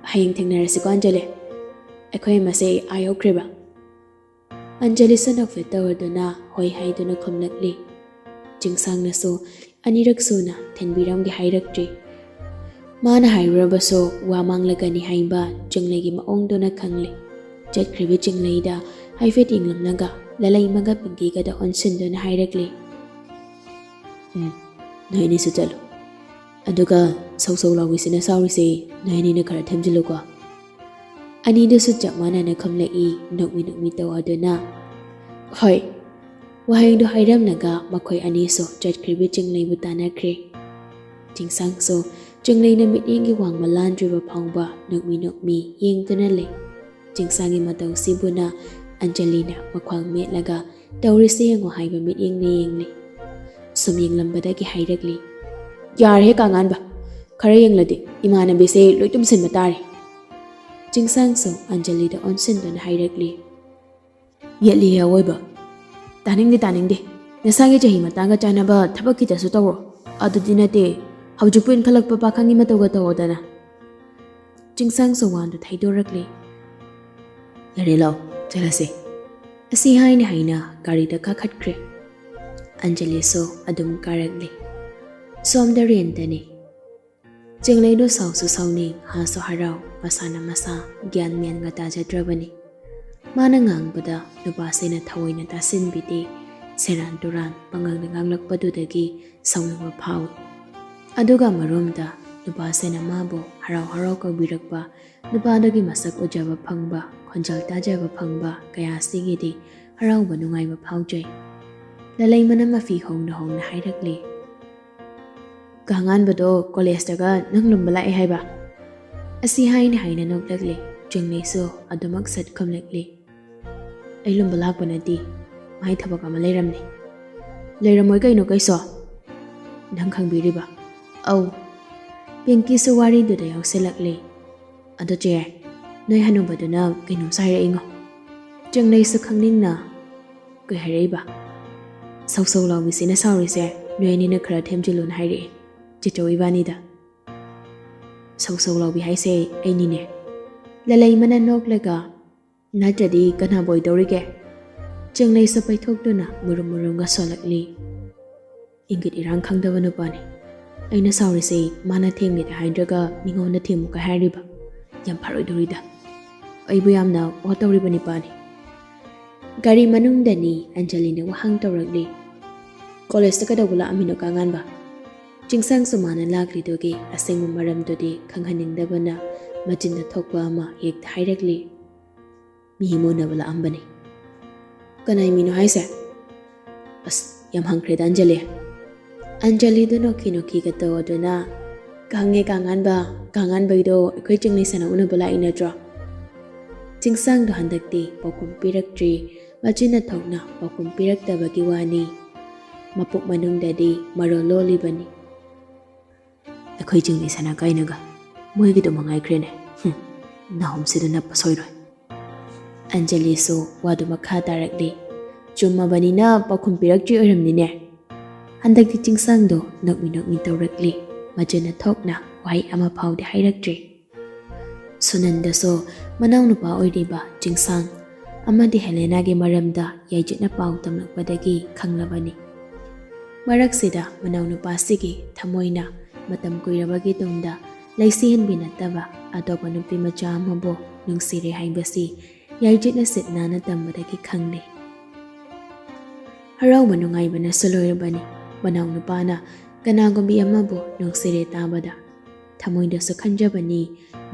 "ꯍꯌꯦꯡ ꯊꯦꯡꯅꯔꯁꯤꯀꯣ ꯑꯟꯖꯂꯤ, ꯑꯩꯈꯣꯏ ꯃꯁꯦ ꯑꯥ ꯌꯧꯈ꯭ꯔꯦꯕ꯫" ꯑꯟꯖꯂꯤꯁꯨ ꯅꯣꯛꯐꯦꯠ ꯇꯧꯔꯗꯨꯅ ꯍꯣꯏ ꯍꯥꯏꯗꯨꯅ ꯈꯨꯝꯂꯛꯂꯤ꯫ ꯆꯤꯡꯁꯥꯡꯅꯁꯨ ꯑꯅꯤꯔꯛ ꯁꯨꯅ ꯊꯤꯟꯕꯤꯔꯝꯒꯦ ꯍꯥꯏꯔꯛꯇ꯭ꯔꯤ꯫ ꯃꯥꯅ ꯍꯥꯏꯔꯨꯔꯕꯁꯨ ꯋꯥ ꯃꯥꯡꯂꯒꯅꯤ ꯍꯥꯏꯕ ꯆꯤꯡꯂꯩꯒꯤ ꯃꯑꯣꯡꯗꯨꯅ ꯈꯪꯂꯦ꯫ ꯆꯠꯈ꯭ꯔꯤꯕ ꯆꯤꯡꯂꯩꯗ ꯍꯥꯏꯐꯦꯠ ꯌꯦꯡꯂꯝꯂꯒ ꯂꯂꯩꯃꯒ ꯄꯤꯡꯀꯤꯒꯗ ꯑꯣꯟꯁꯤꯟꯗꯨꯅ ꯍꯥꯏꯔꯛꯂꯤ, "ꯎꯝ, ꯅꯣꯏ ꯑꯅꯤꯁꯨ ꯆꯠꯂꯨ꯫ ꯑꯗꯨꯒ ꯁꯧ ꯁꯧ ꯂꯥꯎꯕꯤꯁꯤꯅ ꯁꯥꯎꯔꯤꯁꯦ ꯅꯣꯏ ꯑꯅꯤꯅ ꯈꯔ ꯊꯦꯝꯖꯤꯜꯂꯨꯀꯣ꯫ ꯑꯅꯤꯗꯨꯁꯨ ꯆꯞ ꯃꯥꯟꯅꯅ ꯈꯨꯝꯂꯛꯏ, ꯅꯣꯛꯃꯤ ꯅꯣꯛꯃꯤ ꯇꯧ ꯑꯗꯨꯅ꯫ ꯍꯣꯏ꯫ ꯋꯥꯍꯩꯗꯨ ꯍꯥꯏꯔꯝꯂꯒ ꯃꯈꯣꯏ ꯑꯅꯤꯁꯨ ꯆꯠꯈ꯭ꯔꯤꯕꯤ ꯆꯤꯡꯂꯩꯕꯨ ꯇꯥꯟꯅꯈ꯭ꯔꯦ꯫ ꯆꯤꯡꯁꯥꯡꯁꯨ ꯆꯤꯡꯂꯩꯅ ꯃꯤꯠꯌꯦꯡꯒꯤ ꯋꯥꯡꯃ ꯂꯥꯟꯗ꯭ꯔꯤꯕ ꯐꯥꯎꯕ ꯅꯣꯛꯃꯤ ꯅꯣꯛꯃꯤ ꯌꯦꯡꯗꯨꯅ ꯂꯩ꯫ ꯆꯤꯡꯁꯥꯡꯒꯤ ꯃꯇꯧꯁꯤꯕꯨꯅ ꯑꯟꯖꯂꯤꯅ ꯃꯈ꯭ꯋꯥꯡ ꯃꯦꯠꯂꯒ ꯇꯧꯔꯤꯁꯦ ꯌꯦꯡꯉꯣ ꯍꯥꯏꯕ ꯃꯤꯠꯌꯦꯡꯅ ꯌꯦꯡꯂꯤ꯫ ꯁꯨꯝ ꯌꯦꯡꯂꯝꯕꯗꯒꯤ ꯍꯥꯏꯔꯛꯂꯤ, ꯌꯥꯔꯦꯍꯦ ꯀꯥꯉꯥꯟꯕ, ꯈꯔ ꯌꯦꯡꯂꯗꯤ ꯏꯃꯥꯟꯅꯕꯤꯁꯦ ꯂꯣꯏ ꯇꯨꯝꯁꯤꯟꯕ ꯇꯥꯔꯦ꯫ ꯆꯤꯡꯁꯥꯡꯁꯨ ꯑꯟꯖꯂꯤꯗ ꯑꯣꯟꯁꯤꯟꯗꯨꯅ ꯍꯥꯏꯔꯛꯂꯤ, ꯌꯦꯠꯂꯤꯍꯦ ꯑꯋꯣꯏꯕ꯫ ꯇꯥꯅꯤꯡꯗꯦ ꯇꯥꯅꯤꯡꯗꯦ꯫ ꯅꯁꯥꯒꯤ ꯆꯍꯤ ꯃꯇꯥꯡꯒ ꯆꯥꯟꯅꯕ ꯊꯕꯛ ꯈꯤꯇꯁꯨ ꯇꯧꯔꯣ꯫ ꯑꯗꯨꯗꯤ ꯅꯠꯇꯦ, ꯍꯧꯖꯤꯛꯄꯨ ꯏꯟꯈꯠꯂꯛꯄ ꯄꯥꯈꯪꯒꯤ ꯃꯇꯧꯒ ꯇꯧꯑꯣꯗꯅ꯫ ꯆꯤꯡꯁꯥꯡꯁꯨ ꯋꯥꯟꯗꯨ ꯊꯩꯗꯣꯔꯛꯂꯤ꯫ ꯌꯥꯔꯦ ꯂꯥꯎ, ꯆꯠꯂꯁꯦ꯫ ꯑꯁꯤ ꯍꯥꯏꯅ ꯍꯥꯏꯅ ꯒꯥꯔꯤꯗ ꯀꯥꯈꯠꯈ꯭ꯔꯦ꯫ ꯑꯟꯖꯂꯤꯁꯨ ꯑꯗꯨꯝ ꯀꯥꯔꯛꯂꯤ꯫ ꯁꯣꯝꯗ ꯔꯦꯟꯇꯅꯤ꯫ ꯆꯤꯡꯂꯩꯗꯨ ꯁꯥꯎꯁꯨ ꯁꯥꯎꯅꯤꯡ, ꯍꯥꯁꯨ ꯍꯔꯥꯎ, ꯃꯁꯥꯅ ꯃꯁꯥ ꯒ꯭ꯌꯥꯟ ꯃꯦꯟꯒ ꯇꯥꯖꯗ꯭ꯔꯕꯅꯤ꯫ ꯃꯥꯅ ꯉꯥꯡꯕꯗ ꯅꯨꯄꯥꯁꯤꯅ ꯊꯑꯣꯏꯅ ꯇꯥꯁꯤꯟꯕꯤꯗꯦ꯫ ꯁꯦꯔꯥꯟ ꯇꯨꯔꯥꯟ ꯄꯪꯉꯥꯡꯗ ꯉꯥꯡꯂꯛꯄꯗꯨꯗꯒꯤ ꯁꯥꯎꯅꯤꯡꯕ ꯐꯥꯎꯏ꯫ ꯑꯗꯨꯒ ꯑꯃꯔꯣꯝꯗ ꯅꯨꯄꯥꯁꯤꯅ ꯃꯥꯕꯨ ꯍꯔꯥꯎ ꯍꯔꯥꯎ ꯀꯧꯕꯤꯔꯛꯄ, ꯅꯨꯄꯥꯗꯨꯒꯤ ꯃꯁꯛ ꯎꯖꯕ ꯐꯪꯕ, ꯈꯣꯟꯖꯦꯜ ꯇꯥꯖꯕ ꯐꯪꯕ ꯀꯌꯥꯁꯤꯒꯤꯗꯤ ꯍꯔꯥꯎꯕ ꯅꯨꯡꯉꯥꯏꯕ ꯐꯥꯎꯖꯩ꯫ ꯂꯂꯩꯃꯅ ꯃꯐꯤ ꯍꯣꯡꯅ ꯍꯣꯡꯅ ꯍꯥꯏꯔꯛꯂꯤ, ꯀꯥꯉꯥꯟꯕꯗꯣ ꯀꯣꯂꯦꯖꯇꯒ ꯅꯪ ꯂꯨꯝꯕ ꯂꯥꯛꯑꯦ ꯍꯥꯏꯕ? ꯑꯁꯤ ꯍꯥꯏꯅ ꯍꯥꯏꯅ ꯅꯣꯛꯂꯛꯂꯤ꯫ ꯆꯤꯡꯂꯩꯁꯨ ꯑꯗꯨꯃꯛ ꯁꯠ ꯈꯨꯝꯂꯛꯂꯤ, ꯑꯩ ꯂꯨꯝꯕ ꯂꯥꯛꯄ ꯅꯠꯇꯦ, ꯃꯥꯏ ꯊꯕꯛ ꯑꯃ ꯂꯩꯔꯝꯅꯤ꯫ ꯂꯩꯔꯝꯃꯣꯏ ꯀꯩꯅꯣ ꯀꯩꯁꯣ? ꯅꯪ ꯈꯪꯕꯤꯔꯤꯕ? ꯑꯧ꯫ ꯄꯤꯡꯀꯤꯁꯨ ꯋꯥꯔꯤꯗꯨꯗ ꯌꯥꯎꯁꯜꯂꯛꯂꯤ꯫ ꯑꯗꯣ ꯆꯦ, ꯅꯣꯏ ꯍꯅꯨꯕꯗꯨꯅ ꯀꯩꯅꯣꯝꯁꯨ ꯍꯥꯏꯔꯛꯏꯉꯣ꯫ ꯆꯤꯡꯂꯩꯁꯨ ꯈꯪꯅꯤꯡꯅ, ꯀꯩ ꯍꯥꯏꯔꯛꯏꯕ? ꯁꯧ ꯁꯧ ꯂꯥꯎꯕꯤꯁꯤꯅ ꯁꯥꯎꯔꯤꯁꯦ ꯅꯣꯏ ꯑꯅꯤꯅ ꯈꯔ ꯊꯦꯝꯖꯤꯜꯂꯨꯅ ꯍꯥꯏꯔꯛꯑꯦ, ꯆꯦꯆꯧ ꯏꯕꯥꯅꯤꯗ꯫ ꯁꯧ ꯁꯧ ꯂꯥꯎꯕꯤ ꯍꯥꯏꯁꯦ ꯑꯩꯅꯤꯅꯦ꯫ ꯂꯂꯩꯃꯅ ꯅꯣꯛꯂꯒ, ꯅꯠꯇ꯭ꯔꯗꯤ ꯀꯅꯥꯕꯨ ꯑꯣꯏꯗꯧꯔꯤꯒꯦ? ꯆꯤꯡꯂꯩꯁꯨ ꯄꯩꯊꯣꯛꯇꯨꯅ ꯃꯨꯔꯨꯝ ꯃꯨꯔꯨꯝꯒ ꯁꯣꯜꯂꯛꯂꯤ꯫ ꯏꯪꯒꯤꯠ ꯏꯔꯥꯡ ꯈꯪꯗꯕ ꯅꯨꯄꯥꯅꯤ꯫ ꯑꯩꯅ ꯁꯥꯎꯔꯤꯁꯦ ꯃꯥꯅ ꯊꯦꯝꯒꯦꯗꯤ ꯍꯥꯏꯗ꯭ꯔꯒ ꯃꯤꯉꯣꯟꯗ ꯊꯦꯝꯃꯨ ꯀꯥꯏ ꯍꯥꯏꯔꯤꯕ? ꯌꯥꯝ ꯐꯔꯣꯏꯗꯧꯔꯤꯗ꯫ ꯑꯩꯕꯨ ꯌꯥꯝꯅ ꯋꯥ ꯇꯧꯔꯤꯕ ꯅꯨꯄꯥꯅꯤ꯫ ꯒꯥꯔꯤ ꯃꯅꯨꯡꯗꯅꯤ ꯑꯟꯖꯂꯤꯅ ꯋꯥꯍꯪ ꯇꯧꯔꯛꯂꯤ꯫ ꯀꯣꯂꯦꯖꯇ ꯀꯩꯗꯧꯕ ꯂꯥꯛꯑꯝꯃꯤꯅꯣ ꯀꯥꯉꯥꯟꯕ? ꯆꯤꯡꯁꯥꯡꯁꯨ ꯃꯥꯅ ꯂꯥꯛꯂꯤꯗꯨꯒꯤ ꯑꯁꯦꯡꯕ ꯃꯔꯝꯗꯨꯗꯤ ꯈꯪꯍꯟꯅꯤꯡꯗꯕꯅ ꯃꯆꯤꯟꯗ ꯊꯣꯛꯄ ꯑꯃ ꯍꯦꯛꯇ ꯍꯥꯏꯔꯛꯂꯤ꯫ "ꯃꯤ ꯏꯃꯣꯟꯅꯕ ꯂꯥꯛꯑꯝꯕꯅꯤ꯫" "ꯀꯅꯥꯏ ꯃꯤꯅꯣ ꯍꯥꯏꯁꯦ?" "ꯑꯁ, ꯌꯥꯝ ꯍꯪꯈ꯭ꯔꯦꯗ, ꯑꯟꯖꯂꯤ꯫" ꯑꯟꯖꯂꯤꯗꯨ ꯅꯣꯛꯈꯤ ꯅꯣꯛꯈꯤꯒ ꯇꯧꯗꯨꯅ, "ꯈꯪꯉꯦ, ꯀꯥꯉꯥꯟꯕ, ꯀꯥꯉꯥꯟꯕꯩꯗꯣ ꯑꯩꯈꯣꯏ ꯆꯤꯡꯂꯩ ꯁꯅꯥ ꯎꯅꯕ ꯂꯥꯛꯏ ꯅꯠꯇ꯭ꯔꯣ?" ꯆꯤꯡꯁꯥꯡꯗꯣ ꯍꯟꯗꯛꯇꯤ ꯄꯥꯎꯈꯨꯝ ꯄꯤꯔꯛꯇ꯭ꯔꯤ꯫ ꯃꯆꯤꯟꯅ ꯊꯣꯛꯅ ꯄꯥꯎꯈꯨꯝ ꯄꯤꯔꯛꯇꯕꯒꯤ ꯋꯥꯅꯤ, ꯃꯄꯨꯛ ꯃꯅꯨꯡꯗꯗꯤ ꯃꯔꯣꯜ ꯂꯣꯜꯂꯤꯕꯅꯤ꯫ "ꯑꯩꯈꯣꯏ ꯆꯤꯡꯂꯩ ꯁꯅꯥ ꯀꯥꯏꯅꯒ ꯃꯣꯏꯒꯤꯗꯣ ꯃꯉꯥꯏꯈ꯭ꯔꯦꯅꯦ꯫ ꯍꯨꯝ, ꯅꯥꯍꯨꯝꯁꯤꯗ ꯅꯞꯄ ꯁꯣꯏꯔꯣꯏ꯫" ꯑꯟꯖꯂꯤꯁꯨ ꯋꯥꯗꯨ ꯃꯈꯥ ꯇꯥꯔꯛꯂꯤ꯫ "ꯆꯨꯝꯃꯕꯅꯤꯅ ꯄꯥꯎꯈꯨꯝ ꯄꯤꯔꯛꯇ꯭ꯔꯤ ꯑꯣꯏꯔꯝꯅꯤꯅꯦ꯫" ꯍꯟꯗꯛꯇꯤ ꯆꯤꯡꯁꯥꯡꯗꯣ ꯅꯣꯛꯃꯤ ꯅꯣꯛꯃꯤ ꯇꯧꯔꯛꯂꯤ꯫ ꯃꯆꯤꯟꯅ ꯊꯣꯛꯅ ꯋꯥꯍꯩ ꯑꯃ ꯐꯥꯎꯗꯤ ꯍꯥꯏꯔꯛꯇ꯭ꯔꯤ꯫ ꯁꯨꯅꯟꯗꯁꯨ ꯃꯅꯥꯎꯅꯨꯄꯥ ꯑꯣꯏꯔꯤꯕ ꯆꯤꯡꯁꯥꯡ ꯑꯃꯗꯤ ꯍꯦꯂꯦꯅꯥꯒꯤ ꯃꯔꯝꯗ ꯌꯥꯏꯖꯤꯠꯅ ꯄꯥꯎ ꯇꯝꯂꯛꯄꯗꯒꯤ ꯈꯪꯂꯕꯅꯤ꯫ ꯃꯔꯛꯁꯤꯗ ꯃꯅꯥꯎꯅꯨꯄꯥꯁꯤꯒꯤ ꯊꯃꯣꯏꯅ ꯃꯇꯝ ꯀꯨꯏꯔꯕꯒꯤ ꯇꯨꯡꯗ ꯂꯩꯁꯤꯍꯟꯕꯤ ꯅꯠꯇꯕ ꯑꯇꯣꯞꯄ ꯅꯨꯄꯤ ꯃꯆꯥ ꯑꯃꯕꯨ ꯅꯨꯡꯁꯤꯔꯦ ꯍꯥꯏꯕꯁꯤ ꯌꯥꯏꯖꯤꯠꯅ ꯁꯤꯠ ꯅꯥꯟꯅ ꯇꯝꯕꯗꯒꯤ ꯈꯪꯂꯦ꯫ ꯍꯔꯥꯎꯕ ꯅꯨꯡꯉꯥꯏꯕꯅꯁꯨ ꯂꯣꯏꯔꯕꯅꯤ꯫ ꯃꯅꯥꯎꯅꯨꯄꯥꯅ ꯀꯅꯥꯒꯨꯝꯕꯤ ꯑꯃꯕꯨ ꯅꯨꯡꯁꯤꯔꯦ ꯇꯥꯕꯗ ꯊꯃꯣꯏꯗꯁꯨ ꯈꯟꯖꯕꯅꯤ,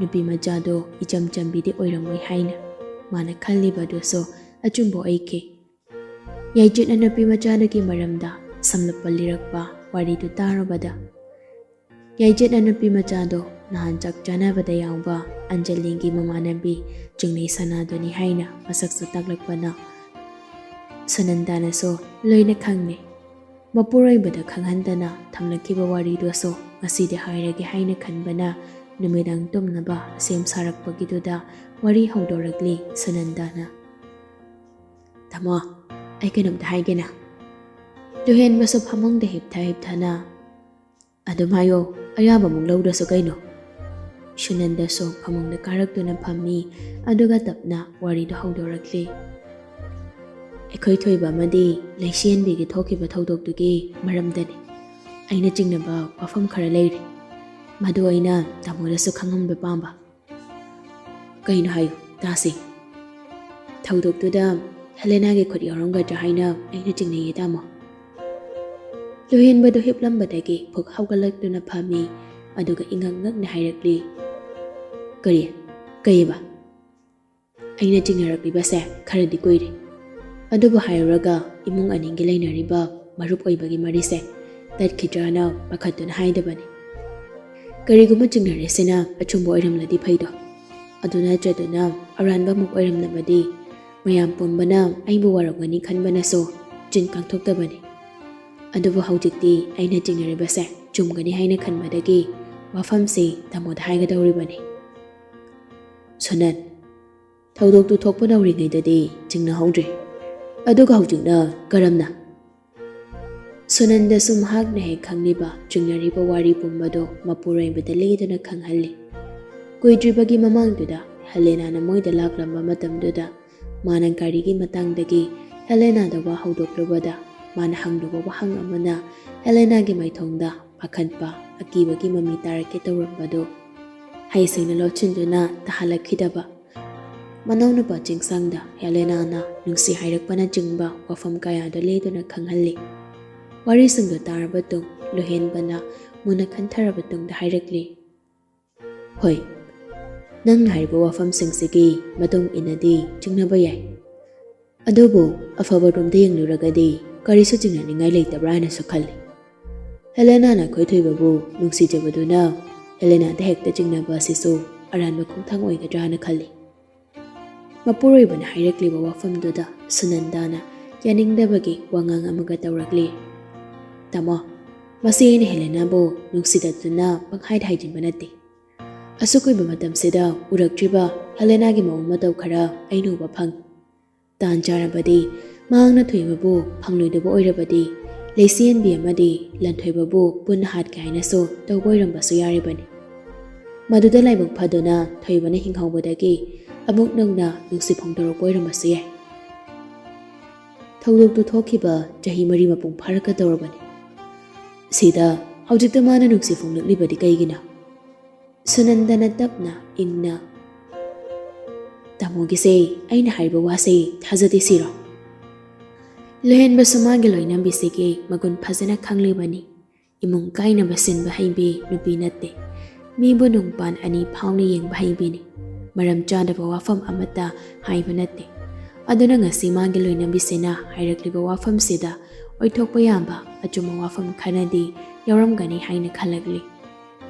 ꯅꯨꯄꯤ ꯃꯆꯥꯗꯣ ꯏꯆꯝ ꯆꯝꯕꯤꯗꯤ ꯑꯣꯏꯔꯝꯃꯣꯏ ꯍꯥꯏꯅ꯫ ꯃꯥꯅ ꯈꯜꯂꯤꯕꯗꯨꯁꯨ ꯑꯆꯨꯝꯕ ꯑꯣꯏꯈꯤ꯫ ꯌꯥꯏꯖꯤꯠꯅ ꯅꯨꯄꯤ ꯃꯆꯥꯗꯨꯒꯤ ꯃꯔꯝꯗ ꯁꯝꯂꯞꯄ ꯂꯤꯔꯛꯄ ꯋꯥꯔꯤꯗꯨ ꯇꯥꯔꯨꯕꯗ, ꯌꯥꯏꯖꯤꯠꯅ ꯅꯨꯄꯤ ꯃꯆꯥꯗꯣ ꯅꯍꯥꯟ ꯆꯥꯛ ꯆꯥꯅꯕꯗ ꯌꯥꯎꯕ ꯑꯟꯖꯂꯤꯒꯤ ꯃꯃꯥꯟꯅꯕꯤ ꯆꯤꯡꯂꯩ ꯁꯅꯥꯗꯨꯅꯤ ꯍꯥꯏꯅ ꯃꯁꯛꯁꯨ ꯇꯥꯛꯂꯛꯄꯅ ꯁꯨꯅꯟꯗꯥꯅꯁꯨ ꯂꯣꯏꯅ ꯈꯪꯂꯦ꯫ ꯃꯄꯨꯔꯣꯏꯕꯗ ꯈꯪꯍꯟꯗꯅ ꯊꯝꯂꯛꯈꯤꯕ ꯋꯥꯔꯤꯗꯨꯁꯨ ꯉꯁꯤꯗꯤ ꯍꯥꯏꯔꯒꯦ ꯍꯥꯏꯅ ꯈꯟꯕꯅ ꯅꯨꯃꯤꯗꯥꯡ ꯇꯨꯝꯅꯕ ꯁꯦꯝ ꯁꯥꯔꯛꯄꯒꯤꯗꯨꯗ ꯋꯥꯔꯤ ꯍꯧꯗꯣꯔꯛꯂꯤ ꯁꯨꯅꯟꯗꯥꯅ꯫ "ꯇꯥꯃꯣ, ꯑꯩ ꯀꯩꯅꯣꯝꯇ ꯍꯥꯏꯒꯦꯅ꯫" ꯂꯨꯍꯦꯟꯕꯁꯨ ꯐꯃꯨꯡꯗ ꯍꯤꯞꯊ ꯍꯤꯞꯊꯅ, "ꯑꯗꯨꯝ ꯍꯥꯏꯌꯣ, ꯑꯌꯥꯕꯃꯨꯛ ꯂꯧꯗ꯭ꯔꯁꯨ ꯀꯩꯅꯣ?" ꯁꯨꯅꯟꯗꯁꯨ ꯐꯃꯨꯡꯗ ꯀꯥꯔꯛꯇꯨꯅ ꯐꯝꯃꯤ, ꯑꯗꯨꯒ ꯇꯞꯅ ꯋꯥꯔꯤꯗꯨ ꯍꯧꯗꯣꯔꯛꯂꯤ꯫ "ꯑꯩꯈꯣꯏ ꯊꯣꯏꯕ ꯑꯃꯗꯤ ꯂꯩꯁꯤꯍꯟꯕꯤꯒꯤ ꯊꯣꯛꯈꯤꯕ ꯊꯧꯗꯣꯛꯇꯨꯒꯤ ꯃꯔꯝꯗꯅꯤ꯫ ꯑꯩꯅ ꯆꯤꯡꯅꯕ ꯋꯥꯐꯝ ꯈꯔ ꯂꯩꯔꯤ꯫ ꯃꯗꯨ ꯑꯩꯅ ꯇꯥꯃꯣꯗꯁꯨ ꯈꯪꯍꯟꯕ ꯄꯥꯝꯕ꯫" "ꯀꯩꯅꯣ ꯍꯥꯏꯌꯨ ꯇꯥꯁꯤ꯫" "ꯊꯧꯗꯣꯛꯇꯨꯗ ꯍꯦꯂꯦꯅꯥꯒꯤ ꯈꯨꯠ ꯌꯥꯎꯔꯝꯒꯗ꯭ꯔꯥ ꯍꯥꯏꯅ ꯑꯩꯅ ꯆꯤꯡꯅꯩꯌꯦ, ꯇꯥꯃꯣ꯫" ꯂꯨꯍꯦꯟꯕꯗꯨ ꯍꯤꯞꯂꯝꯕꯗꯒꯤ ꯐꯨꯛ ꯍꯧꯒꯠꯂꯛꯇꯨꯅ ꯐꯝꯃꯤ꯫ ꯑꯗꯨꯒ ꯏꯉꯛ ꯉꯛꯅ ꯍꯥꯏꯔꯛꯂꯤ, "ꯀꯔꯤ? ꯀꯩꯕ?" "ꯑꯩꯅ ꯆꯤꯡꯅꯔꯛꯂꯤꯕꯁꯦ ꯈꯔꯗꯤ ꯀꯨꯏꯔꯦ꯫ ꯑꯗꯨꯕꯨ ꯍꯥꯏꯔꯨꯔꯒ ꯏꯃꯨꯡ ꯑꯅꯤꯒꯤ ꯂꯩꯅꯔꯤꯕ ꯃꯔꯨꯞ ꯑꯣꯏꯕꯒꯤ ꯃꯔꯤꯁꯦ ꯇꯠꯈꯤꯗ꯭ꯔꯥꯅ ꯄꯥꯈꯠꯇꯨꯅ ꯍꯥꯏꯗꯕꯅꯤ꯫ ꯀꯔꯤꯒꯨꯝꯕ ꯆꯤꯡꯅꯔꯤꯁꯤꯅ ꯑꯆꯨꯝꯕ ꯑꯣꯏꯔꯝꯂꯗꯤ ꯐꯩꯗꯣ꯫ ꯑꯗꯨ ꯅꯠꯇ꯭ꯔꯗꯨꯅ ꯑꯔꯥꯟꯕ ꯑꯃꯨꯛ ꯑꯣꯏꯔꯝꯂꯕꯗꯤ ꯃꯌꯥꯝ ꯄꯨꯝꯕꯅ ꯑꯩꯕꯨ ꯋꯥꯔꯧꯒꯅꯤ ꯈꯟꯕꯅꯁꯨ ꯆꯤꯟ ꯀꯥꯡꯊꯣꯛꯇꯕꯅꯤ꯫ ꯑꯗꯨꯕꯨ ꯍꯧꯖꯤꯛꯇꯤ ꯑꯩꯅ ꯆꯤꯡꯅꯔꯤꯕꯁꯦ ꯆꯨꯝꯒꯅꯤ ꯍꯥꯏꯅ ꯈꯟꯕꯗꯒꯤ ꯋꯥꯐꯝꯁꯤ ꯇꯥꯃꯣꯗ ꯍꯥꯏꯒꯗꯧꯔꯤꯕꯅꯤ꯫" "ꯁꯣꯅꯟ, ꯊꯧꯗꯣꯛꯇꯨ ꯊꯣꯛꯄ ꯅꯧꯔꯤꯉꯩꯗꯗꯤ ꯆꯤꯡꯅꯍꯧꯗ꯭ꯔꯦ꯫ ꯑꯗꯨꯒ ꯍꯧꯖꯤꯛꯅ ꯀꯔꯝꯅ?" ꯁꯣꯅꯟꯗꯁꯨ ꯃꯍꯥꯛꯅ ꯍꯦꯛ ꯈꯪꯂꯤꯕ ꯆꯤꯡꯅꯔꯤꯕ ꯋꯥꯔꯤ ꯄꯨꯝꯕꯗꯨ ꯃꯄꯨꯔꯣꯏꯕꯗ ꯂꯤꯗꯨꯅ ꯈꯪꯍꯜꯂꯤ꯫ ꯀꯨꯏꯗ꯭ꯔꯤꯕꯒꯤ ꯃꯃꯥꯡꯗꯨꯗ ꯍꯦꯂꯦꯅꯥꯅ ꯃꯣꯏꯗ ꯂꯥꯛꯂꯝꯕ ꯃꯇꯝꯗꯨꯗ ꯃꯥꯅ ꯒꯥꯔꯤꯒꯤ ꯃꯇꯥꯡꯗꯒꯤ ꯍꯦꯂꯦꯅꯥꯗ ꯋꯥ ꯍꯧꯗꯣꯛꯂꯨꯕꯗ ꯃꯥꯅ ꯍꯪꯂꯨꯕ ꯋꯥꯍꯪ ꯑꯃꯅ ꯍꯦꯂꯦꯅꯥꯒꯤ ꯃꯥꯏꯊꯣꯡꯗ ꯄꯥꯈꯠꯄ, ꯑꯀꯤꯕꯒꯤ ꯃꯃꯤ ꯇꯥꯔꯛꯀꯦ ꯇꯧꯔꯝꯕꯗꯨ ꯍꯩꯁꯤꯡꯅ ꯂꯣꯠꯁꯤꯟꯗꯨꯅ ꯇꯥꯍꯜꯂꯛꯈꯤꯗꯕ꯫ ꯃꯅꯥꯎꯅꯨꯄꯥ ꯆꯤꯡꯁꯥꯡꯗ ꯍꯦꯂꯦꯅꯥꯅ ꯅꯨꯡꯁꯤ ꯍꯥꯏꯔꯛꯄꯅꯆꯤꯡꯕ ꯋꯥꯐꯝ ꯀꯌꯥꯗꯨ ꯂꯤꯗꯨꯅ ꯈꯪꯍꯜꯂꯤ꯫ ꯋꯥꯔꯤꯁꯤꯡꯗꯨ ꯇꯥꯔꯕ ꯇꯨꯡ ꯂꯨꯍꯦꯟꯕꯅ ꯃꯨꯟꯅ ꯈꯟꯊꯔꯕ ꯇꯨꯡꯗ ꯍꯥꯏꯔꯛꯂꯤ, "ꯍꯣꯏ, ꯅꯪꯅ ꯍꯥꯏꯔꯤꯕ ꯋꯥꯐꯝꯁꯤꯡꯁꯤꯒꯤ ꯃꯇꯨꯡ ꯏꯟꯅꯗꯤ ꯆꯤꯡꯅꯕ ꯌꯥꯏ꯫ ꯑꯗꯨꯕꯨ ꯑꯐꯕꯔꯣꯝꯗ ꯌꯦꯡꯂꯨꯔꯒꯗꯤ ꯀꯔꯤꯁꯨ ꯆꯤꯡꯅꯅꯤꯡꯉꯥꯏ ꯂꯩꯇꯕ꯭ꯔꯥ ꯍꯥꯏꯅꯁꯨ ꯈꯜꯂꯤ꯫ ꯍꯦꯂꯦꯅꯥꯅ ꯑꯩꯈꯣꯏ ꯊꯣꯏꯕꯕꯨ ꯅꯨꯡꯁꯤꯖꯕꯗꯨꯅ ꯍꯦꯂꯦꯅꯥꯗ ꯍꯦꯛꯇ ꯆꯤꯡꯅꯕ ꯑꯁꯤꯁꯨ ꯑꯔꯥꯟꯕ ꯈꯣꯡꯊꯥꯡ ꯑꯣꯏꯒꯗ꯭ꯔꯥ ꯍꯥꯏꯅ ꯈꯜꯂꯤ꯫" ꯃꯄꯨꯔꯣꯏꯕꯅ ꯍꯥꯏꯔꯛꯂꯤꯕ ꯋꯥꯐꯝꯗꯨꯗ ꯁꯨꯅꯟꯗꯥꯅ ꯌꯥꯅꯤꯡꯗꯕꯒꯤ ꯋꯥꯉꯥꯡ ꯑꯃꯒ ꯇꯧꯔꯛꯂꯤ꯫ "ꯇꯥꯃꯣ, ꯃꯁꯤ ꯑꯩꯅ ꯍꯦꯂꯦꯅꯥꯕꯨ ꯅꯨꯡꯁꯤꯗꯗꯨꯅ ꯄꯪꯍꯥꯏꯗ ꯍꯥꯏꯖꯤꯟꯕ ꯅꯠꯇꯦ꯫ ꯑꯁꯨꯛ ꯀꯨꯏꯕ ꯃꯇꯝꯁꯤꯗ ꯎꯔꯛꯇ꯭ꯔꯤꯕ ꯍꯦꯂꯦꯅꯥꯒꯤ ꯃꯑꯣꯡ ꯃꯇꯧ ꯈꯔ ꯑꯩꯅ ꯎꯕ ꯐꯪ꯫ ꯇꯥꯟ ꯆꯥꯔꯕꯗꯤ ꯃꯍꯥꯛꯅ ꯊꯣꯏꯕꯕꯨ ꯐꯪꯂꯣꯏꯗꯕ ꯑꯣꯏꯔꯕꯗꯤ ꯂꯩꯆꯦꯟꯕꯤ ꯑꯃꯗꯤ ꯂꯟꯊꯣꯏꯕꯕꯨ ꯄꯨꯟꯅ ꯍꯥꯠꯀꯦ ꯍꯥꯏꯅꯁꯨ ꯇꯧꯕ ꯑꯣꯏꯔꯝꯕꯁꯨ ꯌꯥꯔꯤꯕꯅꯤ꯫ ꯃꯗꯨꯗ ꯂꯥꯏꯕꯛ ꯐꯗꯨꯅ ꯊꯣꯏꯕꯅ ꯍꯤꯡꯍꯧꯕꯗꯒꯤ ꯑꯃꯨꯛ ꯅꯧꯅ ꯅꯨꯡꯁꯤ ꯐꯣꯡꯗꯣꯔꯛꯄ ꯑꯣꯏꯔꯝꯕꯁꯨ ꯌꯥꯏ꯫ ꯊꯧꯗꯣꯛꯇꯨ ꯊꯣꯛꯈꯤꯕ ꯆꯍꯤ ꯃꯔꯤ ꯃꯄꯨꯡ ꯐꯥꯔꯛꯀꯗꯧꯔꯕꯅꯤ꯫ ꯁꯤꯗ ꯍꯧꯖꯤꯛꯇ ꯃꯥꯅ ꯅꯨꯡꯁꯤ ꯐꯣꯡꯂꯛꯂꯤꯕꯗꯤ ꯀꯩꯒꯤꯅꯣ?" ꯁꯨꯅꯟꯗꯅ ꯇꯞꯅ ꯏꯪꯅ, "ꯇꯥꯃꯣꯒꯤꯁꯦ ꯑꯩꯅ ꯍꯥꯏꯔꯤꯕ ꯋꯥꯁꯦ ꯊꯥꯖꯗꯦ ꯁꯤꯔꯣ?" ꯂꯨꯍꯦꯟꯕꯁꯨ ꯃꯥꯒꯤ ꯂꯣꯏꯅꯕꯤꯁꯤꯒꯤ ꯃꯒꯨꯟ ꯐꯖꯅ ꯈꯪꯂꯤꯕꯅꯤ꯫ ꯏꯃꯨꯡ ꯀꯥꯏꯅꯕ ꯁꯤꯟꯕ ꯍꯩꯕꯤ ꯅꯨꯄꯤ ꯅꯠꯇꯦ꯫ ꯃꯤꯕꯨ ꯅꯨꯡꯄꯥꯟ ꯑꯅꯤ ꯐꯥꯎꯅ ꯌꯦꯡꯕ ꯍꯩꯕꯤꯅꯤ꯫ ꯃꯔꯝ ꯆꯥꯗꯕ ꯋꯥꯐꯝ ꯑꯃꯠꯇ ꯍꯥꯏꯕ ꯅꯠꯇꯦ꯫ ꯑꯗꯨꯅ ꯉꯁꯤ ꯃꯥꯒꯤ ꯂꯣꯏꯅꯕꯤꯁꯤꯅ ꯍꯥꯏꯔꯛꯂꯤꯕ ꯋꯥꯐꯝꯁꯤꯗ ꯑꯣꯏꯊꯣꯛꯄ ꯌꯥꯕ ꯑꯆꯨꯝꯕ ꯋꯥꯐꯝ ꯈꯔꯗꯤ ꯌꯥꯎꯔꯝꯒꯅꯤ ꯍꯥꯏꯅ ꯈꯜꯂꯛꯂꯤ꯫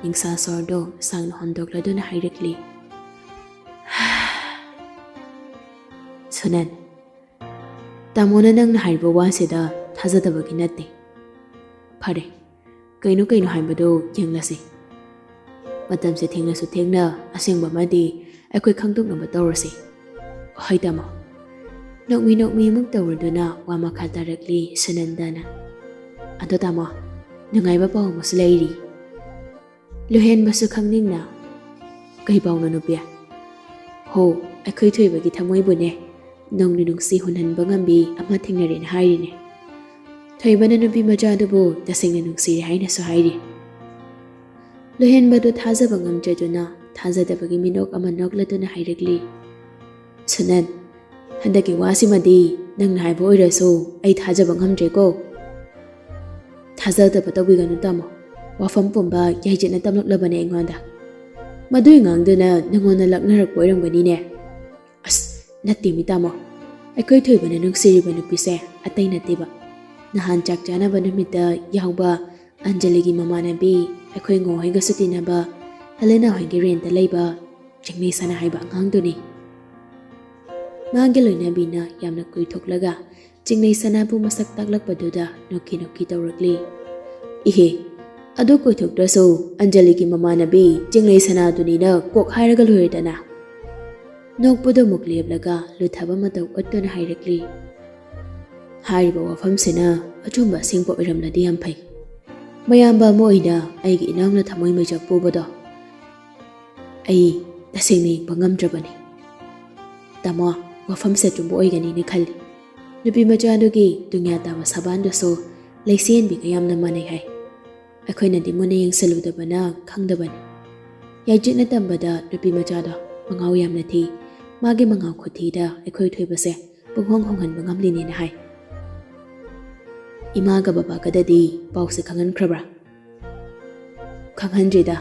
ꯅꯤꯡꯁꯥ ꯁꯣꯔꯗꯣ ꯁꯥꯡꯅ ꯍꯣꯟꯗꯣꯛꯂꯗꯨꯅ ꯍꯥꯏꯔꯛꯂꯤ, "ꯁꯨꯅꯟ, ꯇꯥꯃꯣꯅ ꯅꯪꯅ ꯍꯥꯏꯔꯤꯕ ꯋꯥꯁꯤꯗ ꯊꯥꯖꯗꯕꯒꯤ ꯅꯠꯇꯦ꯫ ꯐꯔꯦ, ꯀꯩꯅꯣ ꯀꯩꯅꯣ ꯍꯥꯏꯕꯗꯨ ꯌꯦꯡꯂꯁꯤ꯫ ꯃꯇꯝꯁꯦ ꯊꯦꯡꯂꯁꯨ ꯊꯦꯡꯅ ꯑꯁꯦꯡꯕ ꯑꯃꯗꯤ ꯑꯩꯈꯣꯏ ꯈꯪꯗꯣꯛꯅꯕ ꯇꯧꯔꯁꯤ꯫ ꯍꯣꯏ ꯇꯥꯃꯣ꯫" ꯅꯣꯛꯃꯤ ꯅꯣꯛꯃꯤ ꯑꯃꯨꯛ ꯇꯧꯔꯗꯨꯅ ꯋꯥ ꯃꯈꯥ ꯇꯥꯔꯛꯂꯤ ꯁꯨꯅꯟꯗꯅ꯫ "ꯑꯗꯣ ꯇꯥꯃꯣ, ꯅꯨꯡꯉꯥꯏꯕ ꯄꯥꯎ ꯑꯃꯁꯨ ꯂꯩꯔꯤ꯫" ꯂꯨꯍꯦꯟꯕꯁꯨ ꯈꯪꯅꯤꯡꯅ, "ꯀꯩ ꯄꯥꯎꯅꯣ ꯅꯨꯄꯤ?" "ꯍꯣ, ꯑꯩꯈꯣꯏ ꯊꯣꯏꯕꯒꯤ ꯊꯃꯣꯏꯕꯨꯅꯦ ꯅꯧꯅ ꯅꯨꯡꯁꯤ ꯍꯨꯟꯍꯟꯕ ꯉꯝꯕꯤ ꯑꯃ ꯊꯦꯡꯅꯔꯦꯅ ꯍꯥꯏꯔꯤꯅꯦ꯫ ꯊꯣꯏꯕꯅ ꯅꯨꯄꯤ ꯃꯆꯥꯗꯨꯕꯨ ꯇꯁꯦꯡꯅ ꯅꯨꯡꯁꯤꯔꯦ ꯍꯥꯏꯅꯁꯨ ꯍꯥꯏꯔꯤ꯫" ꯂꯨꯍꯦꯟꯕꯗꯨ ꯊꯥꯖꯕ ꯉꯝꯗ꯭ꯔꯗꯨꯅ ꯊꯥꯖꯗꯕꯒꯤ ꯃꯤꯅꯣꯛ ꯑꯃ ꯅꯣꯛꯂꯗꯨꯅ ꯍꯥꯏꯔꯛꯂꯤ, "ꯁꯨꯅꯟ, ꯍꯟꯗꯛꯀꯤ ꯋꯥꯁꯤꯃꯗꯤ ꯅꯪꯅ ꯍꯥꯏꯕ ꯑꯣꯏꯔꯁꯨ ꯑꯩ ꯊꯥꯖꯕ ꯉꯝꯗ꯭ꯔꯦꯀꯣ꯫" "ꯊꯥꯖꯗꯕ ꯇꯧꯕꯤꯒꯅꯨ ꯇꯥꯃꯣ꯫ ꯋꯥꯐꯝ ꯄꯨꯝꯕ ꯌꯥꯏꯖꯠꯅ ꯇꯝꯂꯛꯂꯕꯅꯦ ꯑꯩꯉꯣꯟꯗ꯫ ꯃꯗꯨꯏ ꯑꯉꯥꯡꯗꯨꯅ ꯅꯪꯉꯣꯟꯗ ꯂꯛꯅꯔꯛꯄ ꯑꯣꯏꯔꯝꯒꯅꯤꯅꯦ꯫" "ꯑꯁ, ꯅꯠꯇꯦ ꯃꯤ ꯇꯥꯃꯣ꯫ ꯑꯩꯈꯣꯏ ꯊꯣꯏꯕꯅ ꯅꯨꯡꯁꯤꯔꯤꯕ ꯅꯨꯄꯤꯁꯦ ꯑꯇꯩ ꯅꯠꯇꯦꯕ꯫ ꯅꯍꯥꯟ ꯆꯥꯛ ꯆꯥꯅꯕ ꯅꯨꯃꯤꯠꯇ ꯌꯥꯎꯕ ꯑꯟꯖꯂꯤꯒꯤ ꯃꯃꯥꯟꯅꯕꯤ, ꯑꯩꯈꯣꯏ ꯉꯣ ꯍꯣꯏꯒꯁꯨ ꯇꯤꯟꯅꯕ, ꯍꯦꯂꯦꯅꯥ ꯍꯣꯏꯒꯤ ꯔꯦꯟꯇ ꯂꯩꯕ ꯆꯤꯡꯂꯩ ꯁꯅꯥ ꯍꯥꯏꯕ ꯑꯉꯥꯡꯗꯨꯅꯤ꯫" ꯃꯥꯒꯤ ꯂꯣꯏꯅꯕꯤꯅ ꯌꯥꯝꯅ ꯀꯨꯏꯊꯣꯛꯂꯒ ꯆꯤꯡꯂꯩ ꯁꯅꯥꯕꯨ ꯃꯁꯛ ꯇꯥꯛꯂꯛꯄꯗꯨꯗ ꯅꯣꯛꯈꯤ ꯅꯣꯛꯈꯤ ꯇꯧꯔꯛꯂꯤ꯫ "ꯏꯍꯦ, ꯑꯗꯨ ꯀꯨꯏꯊꯣꯛꯇ꯭ꯔꯁꯨ ꯑꯟꯖꯂꯤꯒꯤ ꯃꯃꯥꯟꯅꯕꯤ ꯆꯤꯡꯂꯩ ꯁꯅꯥꯗꯨꯅꯤꯅ ꯀꯣꯛ ꯍꯥꯏꯔꯒ ꯂꯣꯏꯔꯦꯗꯅ꯫" ꯅꯣꯛꯄꯗꯨ ꯑꯃꯨꯛ ꯂꯦꯞꯂꯒ ꯂꯨꯊꯕ ꯃꯇꯧ ꯎꯠꯇꯨꯅ ꯍꯥꯏꯔꯛꯂꯤ, "ꯍꯥꯏꯔꯤꯕ ꯋꯥꯐꯝꯁꯤꯅ ꯑꯆꯨꯝꯕ ꯑꯁꯦꯡꯕ ꯑꯣꯏꯔꯝꯂꯗꯤ ꯌꯥꯝ ꯐꯩ꯫ ꯃꯌꯥꯝꯕ ꯑꯃ ꯑꯣꯏꯅ ꯑꯩꯒꯤ ꯏꯅꯥꯎꯅ ꯊꯃꯣꯏ ꯃꯩꯆꯥꯛ ꯄꯨꯕꯗꯣ ꯑꯩ ꯇꯁꯦꯡꯅ ꯌꯦꯡꯕ ꯉꯝꯗ꯭ꯔꯕꯅꯤ꯫ ꯇꯥꯃꯣ, ꯋꯥꯐꯝꯁꯦ ꯑꯆꯨꯝꯕ ꯑꯣꯏꯒꯅꯤꯅ ꯈꯜꯂꯤ꯫ ꯅꯨꯄꯤ ꯃꯆꯥꯗꯨꯒꯤ ꯗꯨꯅꯤꯌꯥ ꯇꯥꯕ ꯁꯕꯥꯟꯗꯨꯁꯨ ꯂꯩꯆꯦꯟꯕꯤꯒ ꯌꯥꯝꯅ ꯃꯥꯟꯅꯩ ꯍꯥꯏ꯫ ꯑꯩꯈꯣꯏꯅꯗꯤ ꯃꯨꯟꯅ ꯌꯦꯡꯁꯤꯜꯂꯨꯗꯕꯅ ꯈꯪꯗꯕꯅꯤ꯫ ꯌꯥꯏꯖꯠꯅ ꯇꯝꯕꯗ ꯅꯨꯄꯤ ꯃꯆꯥꯗꯣ ꯃꯉꯥꯎ ꯌꯥꯝꯅ ꯊꯤ꯫ ꯃꯥꯒꯤ ꯃꯉꯥꯎ ꯈꯨꯊꯤꯗ ꯑꯩꯈꯣꯏ ꯊꯣꯏꯕꯁꯦ ꯄꯨꯡꯍꯣꯡ ꯍꯣꯡꯍꯟꯕ ꯉꯝꯂꯤꯅꯦꯅ ꯍꯥꯏ꯫" ꯏꯃꯥꯒ ꯕꯕꯥꯒꯗꯗꯤ ꯄꯥꯎꯁꯦ ꯈꯪꯍꯟꯈ꯭ꯔꯕ꯭ꯔꯥ? ꯈꯪꯍꯟꯗ꯭ꯔꯤꯗ꯫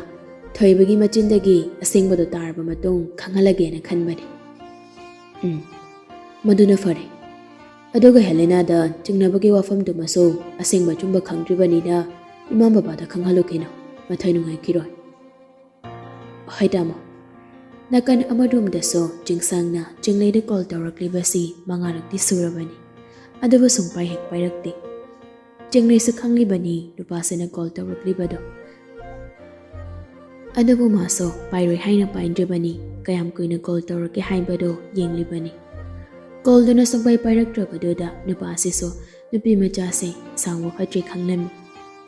ꯊꯣꯏꯕꯒꯤ ꯃꯆꯤꯟꯗꯒꯤ ꯑꯁꯦꯡꯕꯗꯣ ꯇꯥꯔꯕ ꯃꯇꯨꯡ ꯈꯪꯍꯜꯂꯒꯦꯅ ꯈꯟꯕꯅꯤ꯫ ꯎꯝ, ꯃꯗꯨꯅ ꯐꯔꯦ꯫ ꯑꯗꯨꯒ ꯍꯦꯂꯦꯅꯥꯗ ꯆꯤꯡꯅꯕꯒꯤ ꯋꯥꯐꯝꯗꯨꯃꯁꯨ ꯑꯁꯦꯡꯕ ꯑꯆꯨꯝꯕ ꯈꯪꯗ꯭ꯔꯤꯕꯅꯤꯅ ꯏꯃꯥ ꯕꯕꯥꯗ ꯈꯪꯍꯜꯂꯨꯈꯤꯅꯨ, ꯃꯊꯣꯏ ꯅꯨꯡꯉꯥꯏꯈꯤꯔꯣꯏ꯫ ꯍꯣꯏ ꯇꯥꯃꯣ꯫ ꯅꯥꯀꯟ ꯑꯃꯔꯣꯝꯗꯁꯨ ꯆꯤꯡꯁꯥꯡꯅ ꯆꯤꯡꯂꯩꯗ ꯀꯣꯜ ꯇꯧꯔꯛꯂꯤꯕꯁꯤ ꯃꯉꯥꯔꯛꯇꯤ ꯁꯨꯔꯕꯅꯤ, ꯑꯗꯨꯕꯨ ꯁꯨꯡꯄꯥꯏ ꯍꯦꯛ ꯄꯥꯏꯔꯛꯇꯦ꯫ ꯆꯤꯡꯂꯩꯁꯨ ꯈꯪꯂꯤꯕꯅꯤ ꯅꯨꯄꯥꯁꯤꯅ ꯀꯣꯜ ꯇꯧꯔꯛꯂꯤꯕꯗꯣ, ꯑꯗꯨꯕꯨ ꯃꯥꯁꯨ ꯄꯥꯏꯔꯣꯏ ꯍꯥꯏꯅ ꯄꯥꯏꯗ꯭ꯔꯤꯕꯅꯤ꯫ ꯀꯌꯥꯝ ꯀꯨꯏꯅ ꯀꯣꯜ ꯇꯧꯔꯛꯀꯦ ꯍꯥꯏꯕꯗꯨ ꯌꯦꯡꯂꯤꯕꯅꯤ꯫ ꯀꯣꯜꯗꯨꯅ ꯁꯨꯡꯄꯥꯏ ꯄꯥꯏꯔꯛꯇ꯭ꯔꯕꯗꯨꯗ ꯅꯨꯄꯥꯁꯤꯁꯨ ꯅꯨꯄꯤ ꯃꯆꯥꯁꯦ ꯁꯥꯎꯕ ꯐꯠꯇ꯭ꯔꯦ ꯈꯪꯂꯝꯃꯤ꯫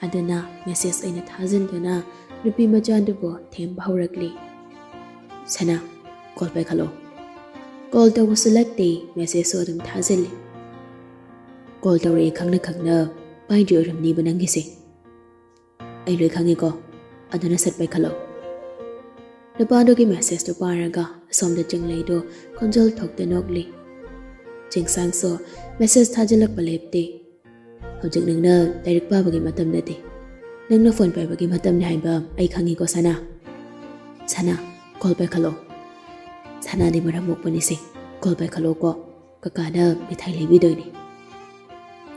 ꯑꯗꯨꯅ ꯃꯦꯁꯦꯖ ꯑꯣꯏꯅ ꯊꯥꯖꯤꯟꯗꯨꯅ ꯅꯨꯄꯤ ꯃꯆꯥꯗꯨꯕꯨ ꯊꯦꯝꯕ ꯍꯧꯔꯛꯂꯤ꯫ "ꯁꯅꯥ, ꯀꯣꯜ ꯄꯥꯏꯈꯠꯂꯣ꯫" ꯀꯣꯜ ꯇꯧꯕꯁꯨ ꯂꯛꯇꯦ, ꯃꯦꯁꯦꯖꯁꯨ ꯑꯗꯨꯝ ꯊꯥꯖꯤꯜꯂꯤ꯫ "ꯀꯣꯜ ꯇꯧꯔꯛꯑꯦ ꯈꯪꯅ ꯈꯪꯅ ꯄꯥꯏꯗ꯭ꯔꯤ ꯑꯣꯏꯔꯝꯅꯤꯕ ꯅꯪꯒꯤꯁꯦ꯫ ꯑꯩ ꯂꯣꯏ ꯈꯪꯉꯤꯀꯣ, ꯑꯗꯨꯅ ꯁꯠ ꯄꯥꯏꯈꯠꯂꯣ꯫" ꯅꯨꯄꯥꯗꯨꯒꯤ ꯃꯦꯁꯦꯖꯇꯨ ꯄꯥꯔꯒ ꯑꯁꯣꯝꯗ ꯆꯤꯡꯂꯩꯗꯣ ꯈꯣꯟꯖꯦꯜ ꯊꯣꯛꯇ ꯅꯣꯛꯂꯤ꯫ ꯆꯤꯡꯁꯥꯡꯁꯨ ꯃꯦꯁꯦꯖ ꯊꯥꯖꯤꯜꯂꯛꯄ ꯂꯦꯞꯇꯦ꯫ "ꯍꯧꯖꯤꯛ ꯅꯪꯅ ꯂꯥꯏꯔꯤꯛ ꯄꯥꯕꯒꯤ ꯃꯇꯝ ꯅꯠꯇꯦ, ꯅꯪꯅ ꯐꯣꯟ ꯄꯥꯏꯕꯒꯤ ꯃꯇꯝꯅꯤ ꯍꯥꯏꯕ ꯑꯩ ꯈꯪꯉꯤꯀꯣ ꯁꯅꯥ꯫ ꯁꯅꯥ, ꯀꯣꯜ ꯄꯥꯏꯈꯠꯂꯣ꯫" "ꯁꯅꯥꯗꯤ ꯃꯔꯝ ꯃꯣꯛꯄꯅꯤꯁꯦ, ꯀꯣꯜ ꯄꯥꯏꯈꯠꯂꯣꯀꯣ, ꯀꯀꯥꯅ ꯃꯤꯊꯥꯏ ꯂꯩꯕꯤꯗꯣꯏꯅꯤ꯫"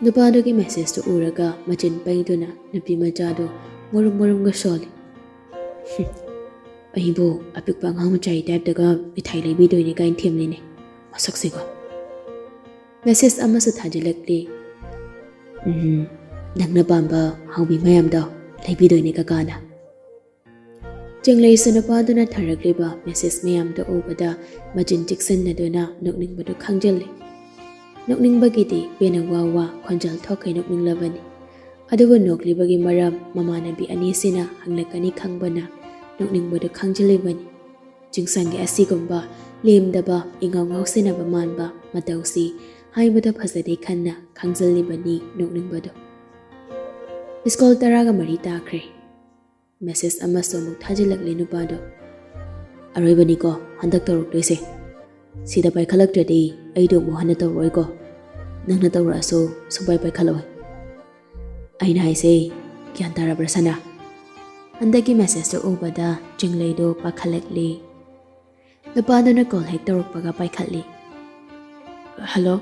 ꯅꯨꯄꯥꯗꯨꯒꯤ ꯃꯦꯁꯦꯖꯇꯨ ꯎꯔꯒ ꯃꯆꯤꯟ ꯄꯩꯗꯨꯅ ꯅꯨꯄꯤ ꯃꯆꯥꯗꯨ ꯃꯨꯔꯨꯝ ꯃꯨꯔꯨꯝꯒ ꯁꯣꯜꯂꯤ꯫ "ꯍꯨꯝ, ꯑꯩꯕꯨ ꯑꯄꯤꯛꯄ ꯑꯉꯥꯡ ꯃꯆꯥꯒꯤ ꯇꯥꯏꯞꯇꯒ ꯃꯤꯊꯥꯏ ꯂꯩꯕꯤꯗꯣꯏꯅꯤ ꯀꯥꯏꯅ ꯊꯦꯝꯂꯤꯅꯦ, ꯃꯁꯛꯁꯤꯒ꯫" ꯃꯦꯁꯦꯖ ꯑꯃꯁꯨ ꯊꯥꯖꯤꯜꯂꯛꯂꯤ꯫ "ꯎꯝ, ꯅꯪꯅ ꯄꯥꯝꯕ ꯍꯥꯎꯕꯤ ꯃꯌꯥꯝꯗꯣ ꯂꯩꯕꯤꯗꯣꯏꯅꯦ ꯀꯀꯥꯅ꯫" ꯆꯤꯡꯂꯩꯁꯨ ꯅꯨꯄꯥꯗꯨꯅ ꯊꯥꯔꯛꯂꯤꯕ ꯃꯦꯁꯦꯖ ꯃꯌꯥꯝꯗꯨ ꯎꯕꯗ ꯃꯆꯤꯟ ꯆꯤꯛꯁꯤꯟꯅꯗꯨꯅ ꯅꯣꯛꯅꯤꯡꯕꯗꯨ ꯈꯪꯖꯤꯜꯂꯤ꯫ ꯅꯣꯛꯅꯤꯡꯕꯒꯤꯗꯤ ꯄꯦꯟꯅ ꯋꯥ ꯋꯥ ꯈꯣꯟꯖꯦꯜ ꯊꯣꯛꯈꯩ ꯅꯣꯛꯅꯤꯡꯂꯕꯅꯤ꯫ ꯑꯗꯨꯕꯨ ꯅꯣꯛꯂꯤꯕꯒꯤ ꯃꯔꯝ ꯃꯃꯥꯟꯅꯕꯤ ꯑꯅꯤꯁꯤꯅ ꯍꯪꯂꯛꯀꯅꯤ ꯈꯪꯕꯅ ꯅꯣꯛꯅꯤꯡꯕꯗꯨ ꯈꯪꯖꯤꯜꯂꯤꯕꯅꯤ꯫ ꯆꯤꯡꯁꯥꯡꯒꯤ ꯑꯁꯤꯒꯨꯝꯕ ꯂꯦꯝꯗꯕ ꯏꯉꯥꯎ ꯉꯥꯎꯁꯤꯟꯅꯕ ꯃꯥꯟꯕ ꯃꯇꯧꯁꯤ ꯍꯥꯏꯕꯗ ꯐꯖꯗꯦ ꯈꯟꯅ ꯈꯪꯖꯤꯜꯂꯤꯕꯅꯤ ꯅꯣꯛꯅꯤꯡꯕꯗꯨ꯫ ꯃꯤꯁꯀꯣꯜ ꯇꯔꯥꯒ ꯃꯔꯤ ꯇꯥꯈ꯭ꯔꯦ꯫ ꯃꯦꯁꯦꯖ ꯑꯃꯁꯨ ꯑꯃꯨꯛ ꯊꯥꯖꯤꯜꯂꯛꯂꯦ ꯅꯨꯄꯥꯗꯣ꯫ "ꯑꯔꯣꯏꯕꯅꯤꯀꯣ ꯍꯟꯗꯛ ꯇꯧꯔꯛꯇꯣꯏꯁꯦ꯫ ꯁꯤꯗ ꯄꯥꯏꯈꯠꯂꯛꯇ꯭ꯔꯗꯤ ꯑꯩꯗꯣ ꯑꯃꯨꯛ ꯍꯟꯅ ꯇꯧꯔꯛꯑꯣꯏꯀꯣ꯫ ꯅꯪꯅ ꯇꯧꯔꯛꯑꯁꯨ ꯁꯨꯡꯄꯥꯏ ꯄꯥꯏꯈꯠꯂꯛꯑꯣꯏ꯫" ꯑꯩꯅ ꯍꯥꯏꯁꯦ ꯒ꯭ꯌꯥꯟ ꯇꯥꯔꯕ꯭ꯔꯥ ꯁꯅꯥ? ꯍꯟꯗꯛꯀꯤ ꯃꯦꯁꯦꯖꯇꯨ ꯎꯕꯗ ꯆꯤꯡꯂꯩꯗꯨ ꯄꯥꯈꯠꯂꯛꯂꯤ꯫ ꯅꯨꯄꯥꯗꯨꯅ ꯀꯣꯜ ꯍꯦꯛ ꯇꯧꯔꯛꯄꯒ ꯄꯥꯏꯈꯠꯂꯤ꯫ "ꯍꯜꯂꯣ?"